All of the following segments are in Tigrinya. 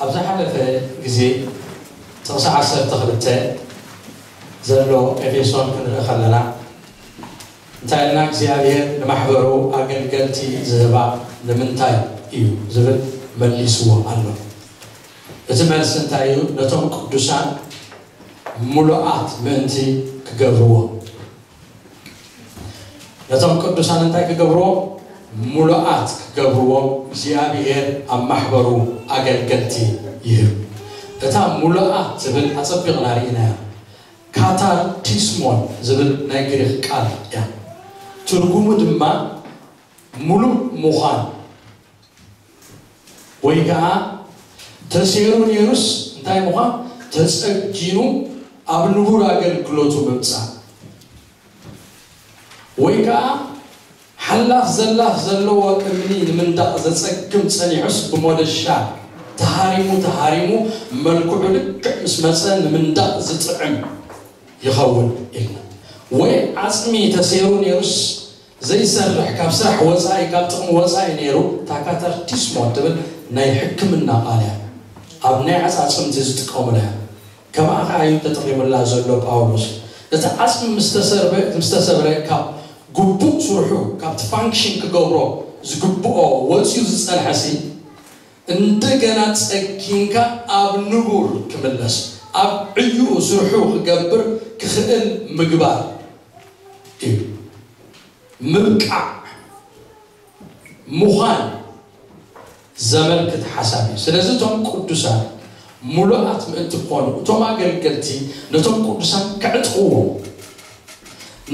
ኣብ ዝሓለፈ ግዜ ጥቕሲ ዓሰርተ ክልተ ዘሎ ኤፌሶን ክንርኢ ከለና እንታይ ኢልና እግዚኣብሔር ንማሕበሩ ኣገልገልቲ ዝህባ ንምንታይ እዩ ዝብል መሊስዎ ኣሎ። እቲ መልሲ እንታይ እዩ? ነቶም ቅዱሳን ምሉኣት ምእንቲ ክገብርዎ። ነቶም ቅዱሳን እንታይ ክገብርዎም? ምሉኣት ክገብርዎም እግዚኣብሔር ኣብ ማሕበሩ ኣገልገልቲ ይህብ። እታ ምሉኣት ትብል ኣጸቢቕና ርኢናያ። ካታርቲስሞን ዝብል ናይ ግሪክ ቃል እያ። ትርጉሙ ድማ ምሉእ ምዃን ወይ ከዓ ተሰይሩ ነይሩስ እንታይ ምዃን ተጸጊኑ ኣብ ንቡር ኣገልግሎቱ ምምጻእ ወይ ከዓ ሓላፍ ዘላፍ ዘለዎ እምኒ ንምንዳቕ ዘጸግም ጸኒሑስ ብሞደሻ ተሃሪሙ ተሃሪሙ መልክዑ ልክዕ ምስ መጸ ንምንዳቕ ዝጥዕም ይኸውን ኢልና። ወይ ዓጽሚ ተሰይሩ ነይሩስ ዘይሰርሕ ካብ ስራሕ ወጻኢ ካብ ጥቕሚ ወጻኢ ነይሩ እታ ካታርቲስሞ ትብል ናይ ሕክምና ቃል እያ። ኣብ ናይ ዓጻጽምቲ ዝጥቀሙላ እያ። ከማኣ ከኣ እዩ ተጠቒሙላ ዘሎ ጳውሎስ። እቲ ዓጽሚ ምስ ተሰርበ ምስ ተሰብረ ካብ ግቡእ ስርሑ ካብቲ ፋንክሽን ክገብሮ ዝግብኦ ወጺኡ ዝጸንሐሲ እንደገና ጸጊንካ ኣብ ንቡር ክምለስ ኣብ ዕዩኡ ስርሑ ክገብር ክኽእል ምግባር እዩ። ምብቃዕ ምዃን ዘመልክት ሓሳብ እዩ። ስለዚ እቶም ቅዱሳን ምሉኣት ምእንቲ ክኾኑ እቶም ኣገልገልቲ ነቶም ቅዱሳን ከዕጥቕዎም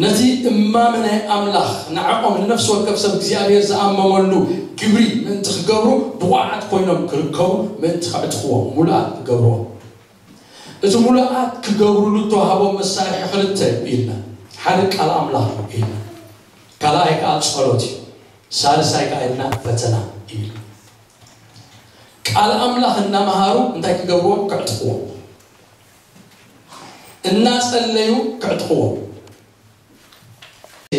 ነቲ እማመ ናይ ኣምላኽ ንዓኦም ንነፍሲ ወከፍ ሰብ እግዚኣብሔር ዝኣመመሉ ግብሪ ምእንቲ ክገብሩ ብቑዓት ኮይኖም ክርከቡ ምእንቲ ከዕጥቕዎም ምሉኣት ክገብርዎም እቲ ሙሉኣት ክገብርሉ እተዋህቦም መሳርሒ ክልተ እዩ ኢልና። ሓደ ቃል ኣምላኽ እዩ ኢልና። ካልኣይ ከዓ ጸሎት እዩ። ሳልሳይ ከዓ ኢልና ፈተና እዩ። ቃል ኣምላኽ እናመሃሩ እንታይ ክገብርዎም? ከዕጥቕዎም። እናጸለዩ ከዕጥቕዎም።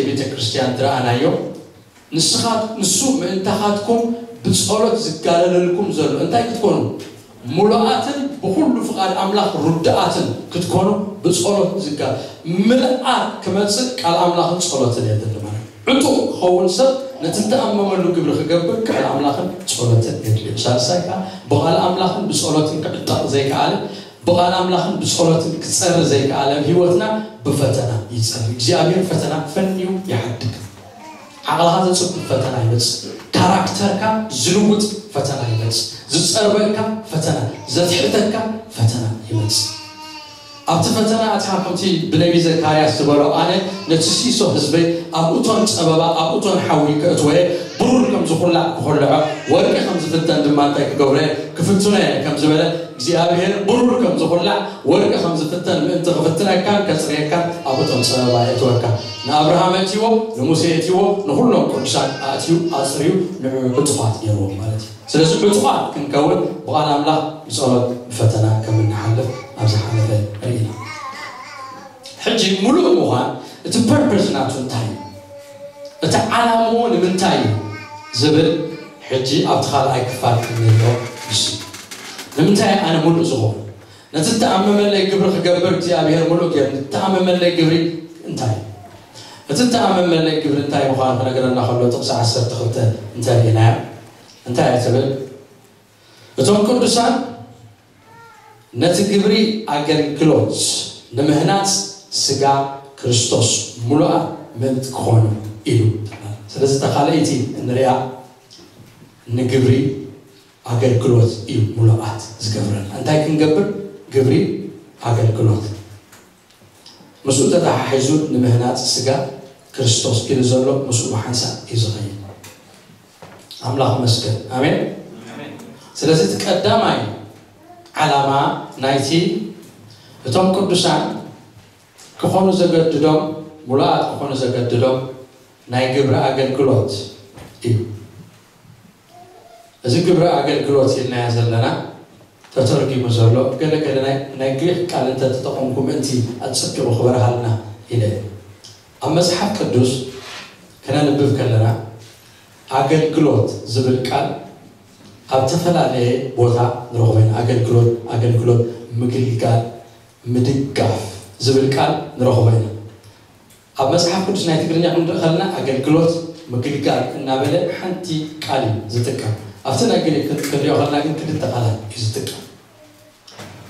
ቤተ ክርስቲያን ዝረኣናዮ ንስኻ ንሱ ምእንታኻትኩም ብጸሎት ዝጋለለልኩም ዘሎ እንታይ ክትኮኑ ሙሉኣትን ብኩሉ ፍቓድ ኣምላኽ ርዱኣትን ክትኮኑ ብጸሎት ዝጋ ምልኣት ክመጽእ ቃል ኣምላኽን ጸሎትን የድሊ ማለት እዩ። ዕጡቕ ክኸውን ሰብ ነቲ እተኣመመሉ ግብሪ ክገብር ቃል ኣምላኽን ጸሎትን የድልዮ። ሳልሳይ ከዓ ብቓል ኣምላኽን ብጸሎትን ክዕጠቕ ዘይከኣለ ብቓል ኣምላኽን ብጸሎትን ክጸሪ ዘይከኣለ ኣብ ህይወትና ብፈተና ይጸሪ። እግዚኣብሔር ፈተና ፈንዩ ይሓድግ። ዓቕልኻ ዘጽብብ ፈተና ይመጽእ። ካራክተርካ ዝልውጥ ፈተና ይመጽእ። ዝጸርበካ ፈተና፣ ዘትሕተካ ፈተና ይመጽእ። ኣብቲ ፈተና ኣትኻ ከምቲ ብነቢ ዘካርያስ ዝበሎ ኣነ ነቲ ሲሶ ህዝበይ ኣብ እቶን ጸበባ ኣብ እቶን ሓዊ ከእትወየ ብሩር ከም ዝኹላዕ ክኹልዖ ወርቂ ከም ዝፍተን ድማ እንታይ ክገብረ ክፍትኖ እየ ከም ዝበለ እግዚኣብሔር ብሩር ከም ዝኹላዕ ወርቂ ከም ዝፍተን ምእንቲ ክፍትነካን ከጽርየካን ኣብ እቶም ጸበባ የእትወካ። ንኣብርሃም ኣእትይዎ፣ ንሙሴ ኣእትይዎ፣ ንኹሎም ቅዱሳን ኣእትዩ ኣጽርዩ ንዕዑ ዕጡቓት ገይርዎም ማለት እዩ። ስለዚ ዕጡቓት ክንከውን ብቓል ኣምላኽ ብጸሎት ብፈተና ከም እንሓልፍ ኣብ ዝሓለፈ ርኢና። ሕጂ ምሉእ ምዃን እቲ ፐርፐስ ናቱ እንታይ እዩ? እቲ ዓላምኡ ንምንታይ እዩ ዝብል ሕጂ ኣብቲ ካልኣይ ክፋል ክንሪኦ ንሱ ንምንታይ ኣነ ሙሉእ ዝኾኑ ነቲ እተኣመመለይ ግብሪ ክገብር እግዚኣብሔር ሙሉእ ገይሩ እተኣመመለይ ግብሪ እንታይ እቲ እተኣመመለይ ግብሪ እንታይ ምዃኑ ክነግረና ከሎ ጥቕሲ ዓሰርተ ክልተ እንተሪእናዮ እንታይ እያ ትብል እቶም ቅዱሳን ነቲ ግብሪ ኣገልግሎት ንምህናጽ ስጋ ክርስቶስ ሙሉኣ ምእንቲ ክኾኑ ኢሉ ስለዚ ተኻልእቲ እንሪኣ ንግብሪ ኣገልግሎት እዩ ሙሉኣት ዝገብረና እንታይ ክንገብር ግብሪ ኣገልግሎት ምስኡ ተተሓሒዙ ንምህናፅ ስጋ ክርስቶስ ኢሉ ዘሎ ምስኡ ብሓንሳእ እዩ ዝኸይድ ኣምላኽ መስገን ኣሜን ስለዚ እቲ ቀዳማይ ዓላማ ናይቲ እቶም ቅዱሳን ክኾኑ ዘገድዶም ሙሉኣት ክኾኑ ዘገድዶም ናይ ግብሪ ኣገልግሎት እዩ እዚ ግብሪ ኣገልግሎት ኢልናዮ ዘለና ተተርጊሙ ዘሎ ገለገለ ናይ ግሪክ ቃል እንተተጠቐምኩ ምእንቲ ኣፀቢቑ ክበርሃልና ኢለ ኣብ መፅሓፍ ቅዱስ ክነንብብ ከለና ኣገልግሎት ዝብል ቃል ኣብ ዝተፈላለየ ቦታ ንረኽቦ ኢና። ኣገልግሎት ኣገልግሎት ምግልጋል ምድጋፍ ዝብል ቃል ንረኽቦ ኢና። ኣብ መጽሓፍ ቅዱስ ናይ ትግርኛ ክንርኢ ከለና ኣገልግሎት ምግልጋል እናበለ ሓንቲ ቃል እዩ ዝጥቀም። ኣብቲ ናይ ግሪክ ክንሪኦ ከለና ግን ክልተ ቃላት እዩ ዝጥቀም።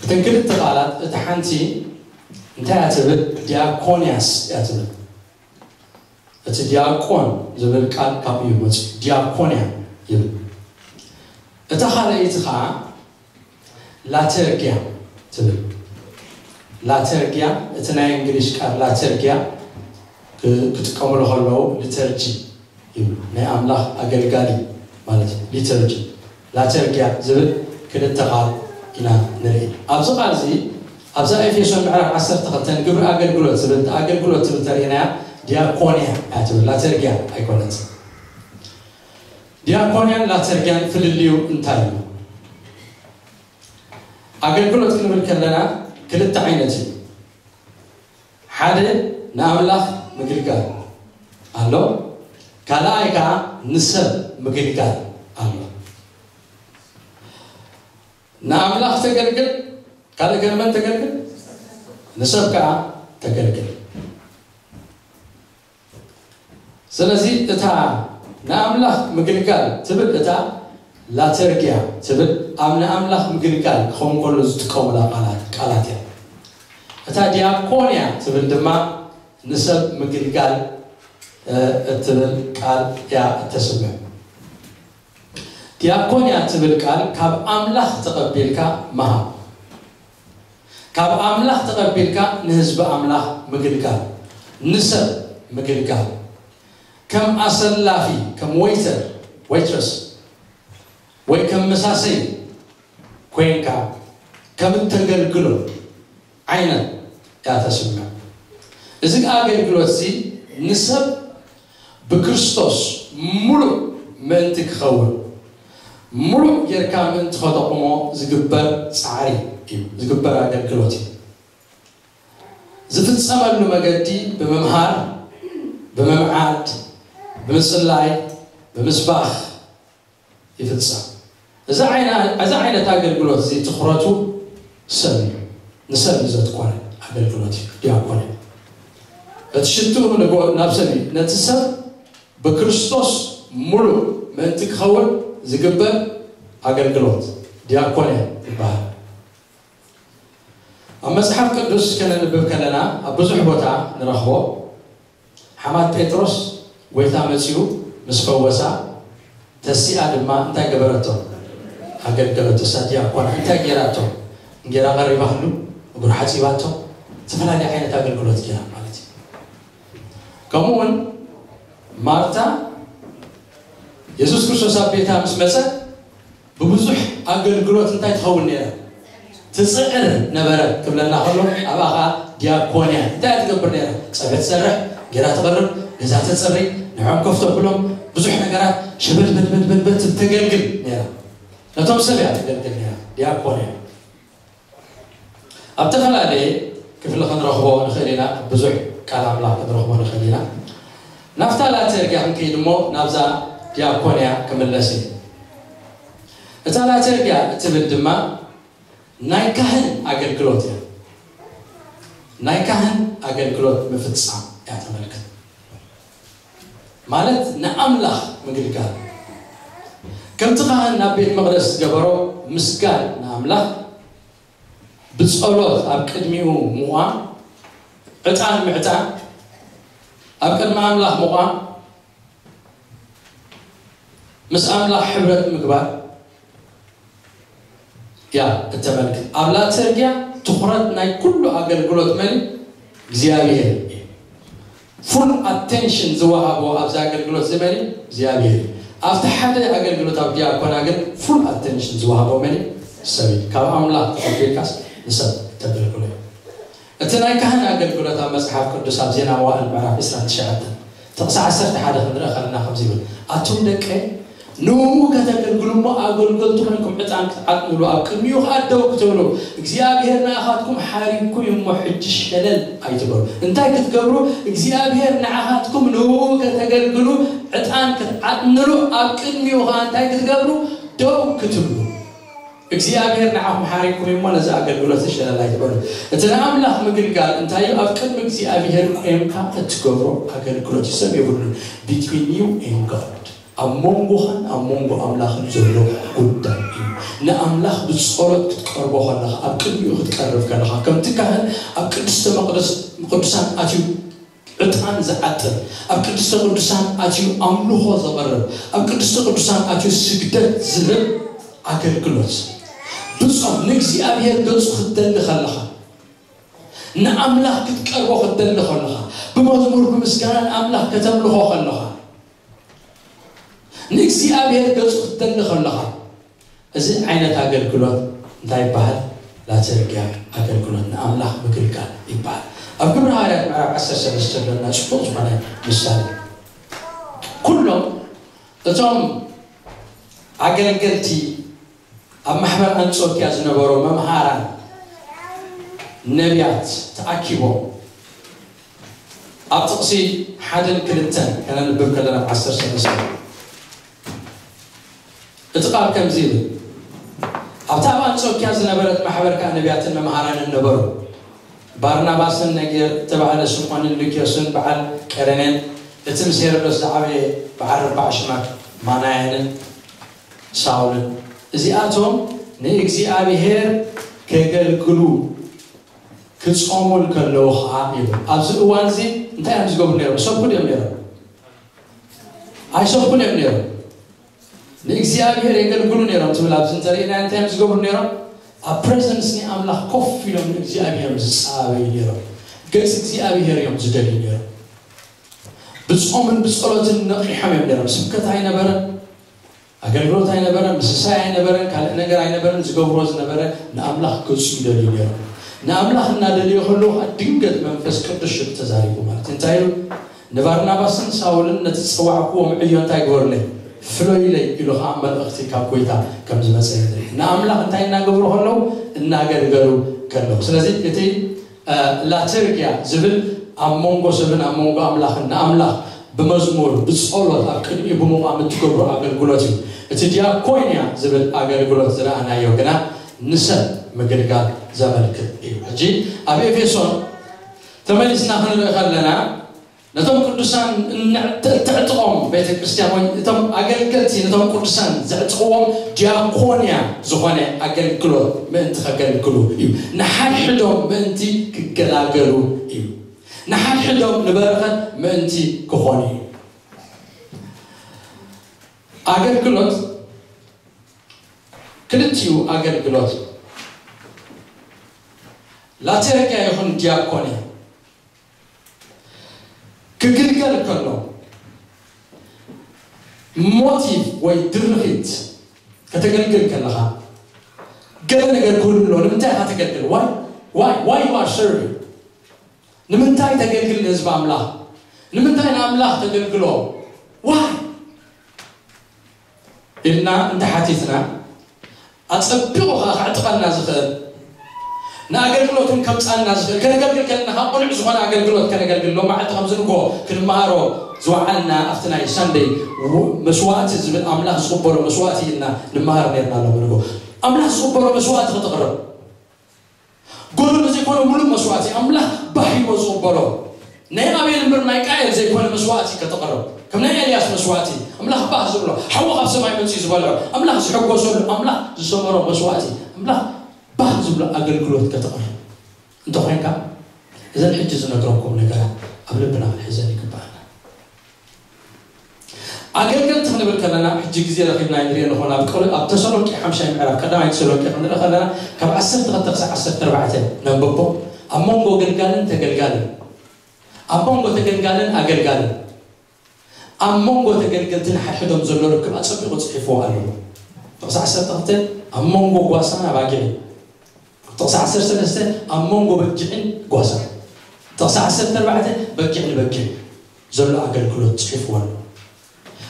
እተን ክልተ ቃላት እታ ሓንቲ እንታይ እያ ትብል? ዲያኮንያስ እያ ትብል። እቲ ዲያቆን ዝብል ቃል ካብኡ እዩ መፅኡ። ዲያኮንያ ይብል። እታ ካልኣይቲ ከዓ ላተርጊያ ትብል። ላተርጊያ፣ እቲ ናይ እንግሊሽ ቃል ላተርጊያ ክ- ክጥቀምሉ ከለዉ ሊተርጂ ይብሉ። ናይ ኣምላኽ ኣገልጋሊ ማለት እዩ። ሊተርጂ፣ ላተርጊያ ዝብል ክልተ ቃል ኢና ንርኢ። ኣብዚ ቃል እዚ፣ ኣብዛ ኤፌሶን ምዕራፍ ዓሰርተ ክልተ ግብሪ ኣገልግሎት ዝብል፣ ኣገልግሎት ትብል ተርእናያ ዲያኮንያ እያ ትብል፣ ላተርጊያ ኣይኮነት። ዲያኮንያን ላተርጊያን ፍልልዩ እንታይ እዩ? ኣገልግሎት ክንብል ከለና ክልተ ዓይነት እዩ። ሓደ ንኣምላኽ ምግልጋል ኣሎ፣ ካልኣይ ከዓ ንሰብ ምግልጋል ኣሎ። ንኣምላኽ ተገልግል፣ ካልእ ከመን ተገልግል፣ ንሰብ ከዓ ተገልግል። ስለዚ እታ ንኣምላኽ ምግልጋል ትብል እታ ላተርጊያ ትብል ኣብ ንኣምላኽ ምግልጋል ክኸውን ከሎ ዝጥቀሙላ ቃላት ቃላት እያ። እታ ዲያኮንያ ትብል ድማ ንሰብ ምግልጋል እ፣ እትብል ቃል እያ እተስምዕ። ዲያኮንያ ትብል ቃል ካብ ኣምላኽ ተቐቢልካ ምሃብ፣ ካብ ኣምላኽ ተቐቢልካ ንህዝቢ ኣምላኽ ምግልጋል፣ ንሰብ ምግልጋል፣ ከም ኣሰላፊ፣ ከም ወይተር፣ ወይትረስ፣ ወይ ከም መሳሰይ ኮይንካ ከም እተገልግሎ ዓይነት እያ ተስምዕ። እዚ ኣገልግሎት እዚ ንሰብ ብክርስቶስ ምሉእ ምእንቲ ክኸውን፣ ምሉእ ጌርካ ምእንቲ ከተቑሞ ዝግበር ጻዕሪ እዩ፣ ዝግበር ኣገልግሎት እዩ። ዝፍጸመሉ መገዲ ብምምሃር፣ ብምምዓድ፣ ብምጽላይ፣ ብምስባኽ ይፍጸም። እዚ ዓይነ- እዚ ዓይነት ኣገልግሎት እዚ ትኹረቱ ሰብ እዩ፣ ንሰብ እዩ ዘትኮረ ኣገልግሎት እዩ ዲያኮን። እቲ ሽትኡ ንጎ- ናብ ሰብ እዩ፣ ነቲ ሰብ ብክርስቶስ ሙሉእ ምእንቲ ክኸውን ዝግበር ኣገልግሎት ዲያኮንያ ይበሃል። ኣብ መጽሓፍ ቅዱስ ከነንብብ ከለና ኣብ ብዙሕ ቦታ ንረኽቦ። ሓማት ጴጥሮስ ጎይታ መጺኡ ምስ ፈወሳ፣ ተሲኣ ድማ እንታይ ገበረቶ? ኣገልገለቶ። እሳ ዲያቆን እንታይ ገይራቶ? እንጌራ ቀሪባሉ፣ እግሩ ሓጺባቶ፣ ዝተፈላለየ ዓይነት ኣገልግሎት ገይራ ማለት እዩ። ከምኡ እውን ማርታ የሱስ ክርስቶስ ኣብ ቤታ ምስ መጸ ብብዙሕ ኣገልግሎት እንታይ ትኸውን ነይራ? ትጽዕር ነበረ ክብለና ከሎ ኣብኣ ኸዓ ዲያኮንያ እንታይ እያ ትገብር ነይራ? ጸብሒ ትሰርሕ፣ ጌራ ትቐርብ፣ ገዛ ተጽሪ፣ ንዕኦም ከፍ ተብሎም፣ ብዙሕ ነገራት ሽብድብድብድብድ ተገልግል ነይራ። ነቶም ሰብ እያ ተገልግል ነይራ ዲያኮንያ። ኣብ ዝተፈላለየ ክፍሊ ክንረኽቦ ንኽእል ኢና፣ ብዙሕ ቃል ኣምላኽ ክንረኽቦ ንኽእል ኢና። ናብታ ላተርጊያ ክንከይድ እሞ ናብዛ ዲያኮንያ ክምለስ እዩ። እታ ላተርጊያ እትብል ድማ ናይ ካህን ኣገልግሎት እያ። ናይ ካህን ኣገልግሎት ምፍጻም እያ ተመልክት። ማለት ንኣምላኽ ምግልጋል። ከምቲ ካህን ናብ ቤት መቕደስ ዝገበሮ ምስጋን ንኣምላኽ፣ ብጸሎት ኣብ ቅድሚኡ ምቋም፣ ዕጣን ምዕጣን፣ ኣብ ቅድሚ ኣምላኽ ምቋም፣ ምስ ኣምላኽ ሕብረት ምግባር እያ እተመልክት። ኣብ ላተርጊያ ትኹረት ናይ ኩሉ ኣገልግሎት መን እዩ? እግዚኣብሔር እዩ። ፉል ኣቴንሽን ዝወሃቦ ኣብዚ ኣገልግሎት እዚ መን እዩ? እግዚኣብሔር እዩ። ኣብቲ ሓደ ኣገልግሎት ኣብ ዲያኮና ግን ፉል ኣቴንሽን ዝወሃቦ መን እዩ? ሰብ እዩ። ካብ ኣምላኽ ተቐቢልካስ ንሰብ ተገልግሎ እዩ። እቲ ናይ ካህን ኣገልግሎት ኣብ መጽሓፍ ቅዱስ ኣብ ዜና መዋእል ምዕራፍ ዕስራን ትሽዓተን ጥቕሲ ዓሰርተ ሓደ ክንርኢ ከለና ከምዚ ይብል፣ ኣቱም ደቀይ ንእኡ ከተገልግሉ እሞ ኣገልገልቲ ኮይንኩም ዕጣን ክትዓጥንሉ ኣብ ቅድሚኡ ከኣ ደው ክትብሉ እግዚኣብሔር ንኣኻትኩም ሓሪኩ እዩ እሞ ሕጂ ሸለል ኣይትበሉ። እንታይ ክትገብሩ? እግዚኣብሔር ንኣኻትኩም ንእኡ ከተገልግሉ ዕጣን ክትዓጥንሉ ኣብ ቅድሚኡ ከኣ እንታይ ክትገብሩ? ደው ክትብሉ እግዚኣብሔር ንዓኹም ሓሪኩም እሞ ነዚ ኣገልግሎት ሸለል ኣይትበሉ። እቲ ንኣምላኽ ምግልጋል እንታይ እዩ? ኣብ ቅድሚ እግዚኣብሔር ቆምካ እትገብሮ ኣገልግሎት እዩ። ሰብ የብሉን። Between you and God፣ ኣብ መንጎኻን ኣብ መንጎ ኣምላኽን ዘሎ ጉዳይ እዩ። ንኣምላኽ ብጸሎት ክትቀርቦ ከለኻ፣ ኣብ ቅድሚኡ ክትቀርብ ከለኻ፣ ከምቲ ካህን ኣብ ቅድስተ መቅደስ ቅዱሳን ኣትዩ ዕጣን ዝዓጥር፣ ኣብ ቅድስተ ቅዱሳን ኣትዩ ኣምልኾ ዘቕርብ፣ ኣብ ቅድስተ ቅዱሳን ኣትዩ ስግደት ዝህብ ኣገልግሎት፣ ብጾም ንእግዚኣብሔር ገጹ ክትደሊ ከለኻ፣ ንኣምላኽ ክትቀርቦ ክትደሊ ከለኻ፣ ብመዝሙር ብምስጋና ንኣምላኽ ከተምልኾ ከለኻ፣ ንእግዚኣብሔር ገጹ ክትደሊ ከለኻ፣ እዚ ዓይነት ኣገልግሎት እንታይ ይበሃል? ላተርጊያ ኣገልግሎት፣ ንኣምላኽ ምግልጋል ይበሃል። ኣብ ግብሪ ሃዋርያት ምዕራፍ ዓሰርተ ሰለስተ ዘሎና ጽቡቕ ዝኾነ ምሳሌ። ኩሎም እቶም ኣገልገልቲ ኣብ ማሕበር ኣንጾኪያ ዝነበሩ መምሃራን ነቢያት ተኣኪቦም ኣብ ጥቕሲ ሓደን ክልተን ከነንብብ ከለና ዓሰርተ ሰለስተ እቲ ቃል ከምዚ ይብል፣ ኣብታ ኣብ ኣንጾኪያ ዝነበረት ማሕበር ከኣ ነቢያትን መምሃራንን ነበሩ። ባርናባስን ነጌር እተባህለ ስምዖንን ሉክዮስን በዓል ቀረኔን እቲ ምስ ሄሮዶስ ዝዓበየ በዓል ርባዕ ሽማት ማናያንን ሳውልን እዚኣቶም ንእግዚኣብሔር ከገልግሉ ክጾሙ እንከለዉ ኸዓ ይብል። ኣብዚ እዋን እዚ እንታይ እዮም ዝገብሩ ነይሮም? ይሰብኩ ድዮም ነይሮም? ኣይሰብኩን እዮም ነይሮም። ንእግዚኣብሔር የገልግሉ ነይሮም ትብል ኣብዚ እንተርእናዮ እንታይ እዮም ዝገብሩ ነይሮም? ኣብ ፕሬዘንስ ናይ ኣምላኽ ኮፍ ኢሎም ንእግዚኣብሔር ዝጸባበዩ ነይሮም። ገጽ እግዚኣብሔር እዮም ዝደልዩ ነይሮም። ብጾምን ብጸሎትን ነቒሖም እዮም ነይሮም። ስብከት ኣይነበረን፣ ኣገልግሎት ኣይነበረን፣ ምስሳይ ኣይነበረን፣ ካልእ ነገር ኣይነበረን። ዝገብርዎ ዝነበረ ንኣምላኽ ገጹ ይደልዩ ነይሮም። ንኣምላኽ እናደልዩ ከለዉ ከዓ ድንገት መንፈስ ቅዱስ ሽቅ ተዛሪቡ ማለት እዩ። እንታይ ኢሉ? ንባርናባስን ሳውልን ነቲ ዝጸዋዕክዎም ዕዮ እንታይ ግበሩለይ? ፍለዩለይ ኢሉ ከዓ መልእኽቲ ካብ ጎይታ ከም ዝመጸ ንርኢ። ንኣምላኽ እንታይ እናገብሩ ከለዉ? እናገልገሉ ከለዉ። ስለዚ እቲ እ፣ ላተርጊያ ዝብል ኣብ መንጎ ሰብን ኣብ መንጎ ኣምላኽን ንኣምላኽ ብመዝሙር ብጸሎት ኣብ ቅድሚኡ ብምቋም እትገብሮ ኣገልግሎት እዩ። እቲ ዲያኮንያ ዝብል ኣገልግሎት ዝረኣናዮ ግና ንሰብ ምግልጋል ዘመልክት እዩ። ሕጂ ኣብ ኤፌሶን ተመሊስና ክንርኢ ከለና ነቶም ቅዱሳን እተዕጥቖም ቤተ ክርስቲያን ወይ እቶም ኣገልገልቲ ነቶም ቅዱሳን ዘዕጥቕዎም ዲያኮንያ ዝኾነ ኣገልግሎት ምእንቲ ከገልግሉ እዩ። ንሓድሕዶም ምእንቲ ክገላገሉ እዩ። ንሓድሕዶም ንበረኸት ምእንቲ ክኾኑ እዩ። ኣገልግሎት ክልቲኡ ኣገልግሎት ላተርጊያ ይኹን ዲያኮንያ ክግልገል ከሎ ሞቲቭ ወይ ድርኺት ከተገልግል ከለኻ ገለ ነገር ክህሉ ኣሎ። ንምንታይ ኢኻ ተገልግል? Why? Why? Why you are serving? ንምንታይ ተገልግል ንህዝቢ ኣምላኽ? ንምንታይ ንኣምላኽ ተገልግሎ? Why? ኢልና እንተሓቲትና ኣጸቢቑ ከኣ ከዕጥቐና ዝኽእል ንኣገልግሎት እውን ከምጻልና ዝኽእል ከነገልግል ከለና ካብ ቅኑዕ ዝኾነ ኣገልግሎት ከነገልግል ሎም መዓልቲ ከም ዝንጎ ክንመሃሮ ዝወዓልና ኣብቲ ናይ ሳንደይ መስዋእቲ ዝብል ኣምላኽ ዝቕበሎ መስዋእቲ ኢልና ንመሃር ነርና ሎም ንጎ ኣምላኽ ዝቕበሎ መስዋእቲ ከተቕርብ ጎደሎ ዘይኮነ ሙሉእ መስዋእቲ ኣምላኽ ባህ ኢልዎ ዝቕበሎ ናይ ኣቤል እምበር ናይ ቃየል ዘይኮነ መስዋእቲ ከተቕርብ ከም ናይ ኤልያስ መስዋእቲ ኣምላኽ ባህ ዝብሎ ሓዊ ካብ ሰማይ መፂኡ ዝበልዖ ኣምላኽ ዝሕጎሰሉ ኣምላኽ ዝሰመሮ መስዋእቲ ኣምላኽ ባህ ዝብሎ ኣገልግሎት ከተቕርብ እንተኾይንካ እዘን ሕጂ ዝነግረኩም ነገራት ኣብ ልብና ክንሕዘን ይግባኣና። ኣገልገልቲ ክንብል ከለና ሕጂ ግዜ ረኺብና ንሪኦ ንኾን ኣብ ቆሎ ኣብ ተሰሎንቄ ሓምሻይ ምዕራፍ ቀዳማይ ተሰሎንቄ ክንርኢ ከለና ካብ ዓሰርተ ክልተ ክሳብ ዓሰርተ ኣርባዕተ ነንብቦ። ኣብ መንጎ ኣገልጋልን ተገልጋልን ኣብ መንጎ ተገልጋልን ኣገልጋልን ኣብ መንጎ ተገልገልትን ሓድሕዶም ዘሎ ርክብ ኣጸቢቑ ጽሒፍዎ ኣለዎ። ጥቕሲ ዓሰርተ ክልተ ኣብ መንጎ ጓሳን ኣባጊዕን ጥቕሲ ዓሰርተ ሰለስተ ኣብ መንጎ በጊዕን ጓሳን ጥቕሲ ዓሰርተ ኣርባዕተ በጊዕ ንበጊዕ ዘሎ ኣገልግሎት ፅሒፍዎ ኣሎ።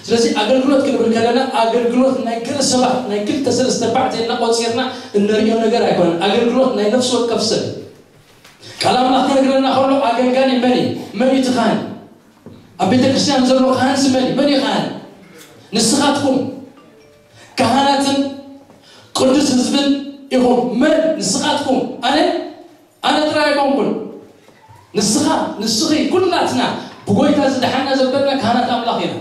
ስለዚ ኣገልግሎት ክንብል ከለና ኣገልግሎት ናይ ገለ ሰባት ናይ ክልተ ሰለስተ ኣርባዕተ ኢልና ቆፂርና እንሪኦ ነገር ኣይኮነን። ኣገልግሎት ናይ ነፍሲ ወከፍ ሰብ እዩ። ቃል ኣምላኽ ክነግረና ከሎ ኣገልጋሊ መን እዩ? መን እዩ እቲ ካህን? ኣብ ቤተ ክርስቲያን ዘሎ ካህንሲ መን እዩ? መን እዩ ካህን? ንስኻትኩም ካህናትን ቅዱስ ህዝብን ኢኹም። መን? ንስኻትኩም። ኣነ ኣነ ጥራይ ኣይኮንኩን። ንስኻ፣ ንስኺ፣ ኩላትና ብጎይታ ዝደሓና ዘበልና ካህናት ኣምላኽ ኢና።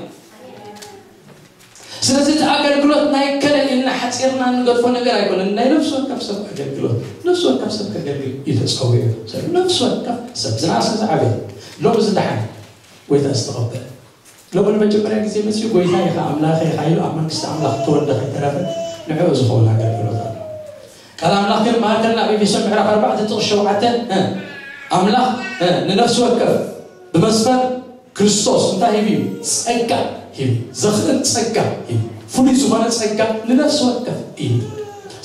ስለዚ እቲ ኣገልግሎት ናይ ከለ ኢልና ሓፂርና እንገድፎ ነገር ኣይኮነን። ናይ ነፍሲ ወከፍ ሰብ ኣገልግሎት፣ ነፍሲ ወከፍ ሰብ ከገልግል እዩ ተፀዊዑ። ሰብ፣ ነፍሲ ወከፍ ሰብ ዝነኣሰ ዝዓበየ ሎሚ ዝደሓነ ጎይታ ዝተቐበለ ሎሚ ንመጀመርያ ግዜ መፅዩ ጎይታ ኢኻ ኣምላኸ ኢኻ ኢሉ ኣብ መንግስቲ ኣምላኽ ተወልደ ከይተረፈ ንዕኡ ዝኸውን ኣገልግሎት ኣሎ። ቃል ኣምላኽ ግን ማርከልና ኣብ ኤፌሶን ምዕራፍ ኣርባዕተ ጥቕሲ ሸውዓተ ኣምላኽ ንነፍሲ ወከፍ ብመስፈር ክርስቶስ እንታይ ሂብ እዩ? ጸጋ ሂብ። ዘኽእል ጸጋ ሂብ። ፍሉይ ዝኾነ ጸጋ ንነፍሲ ወከፍ እዩ።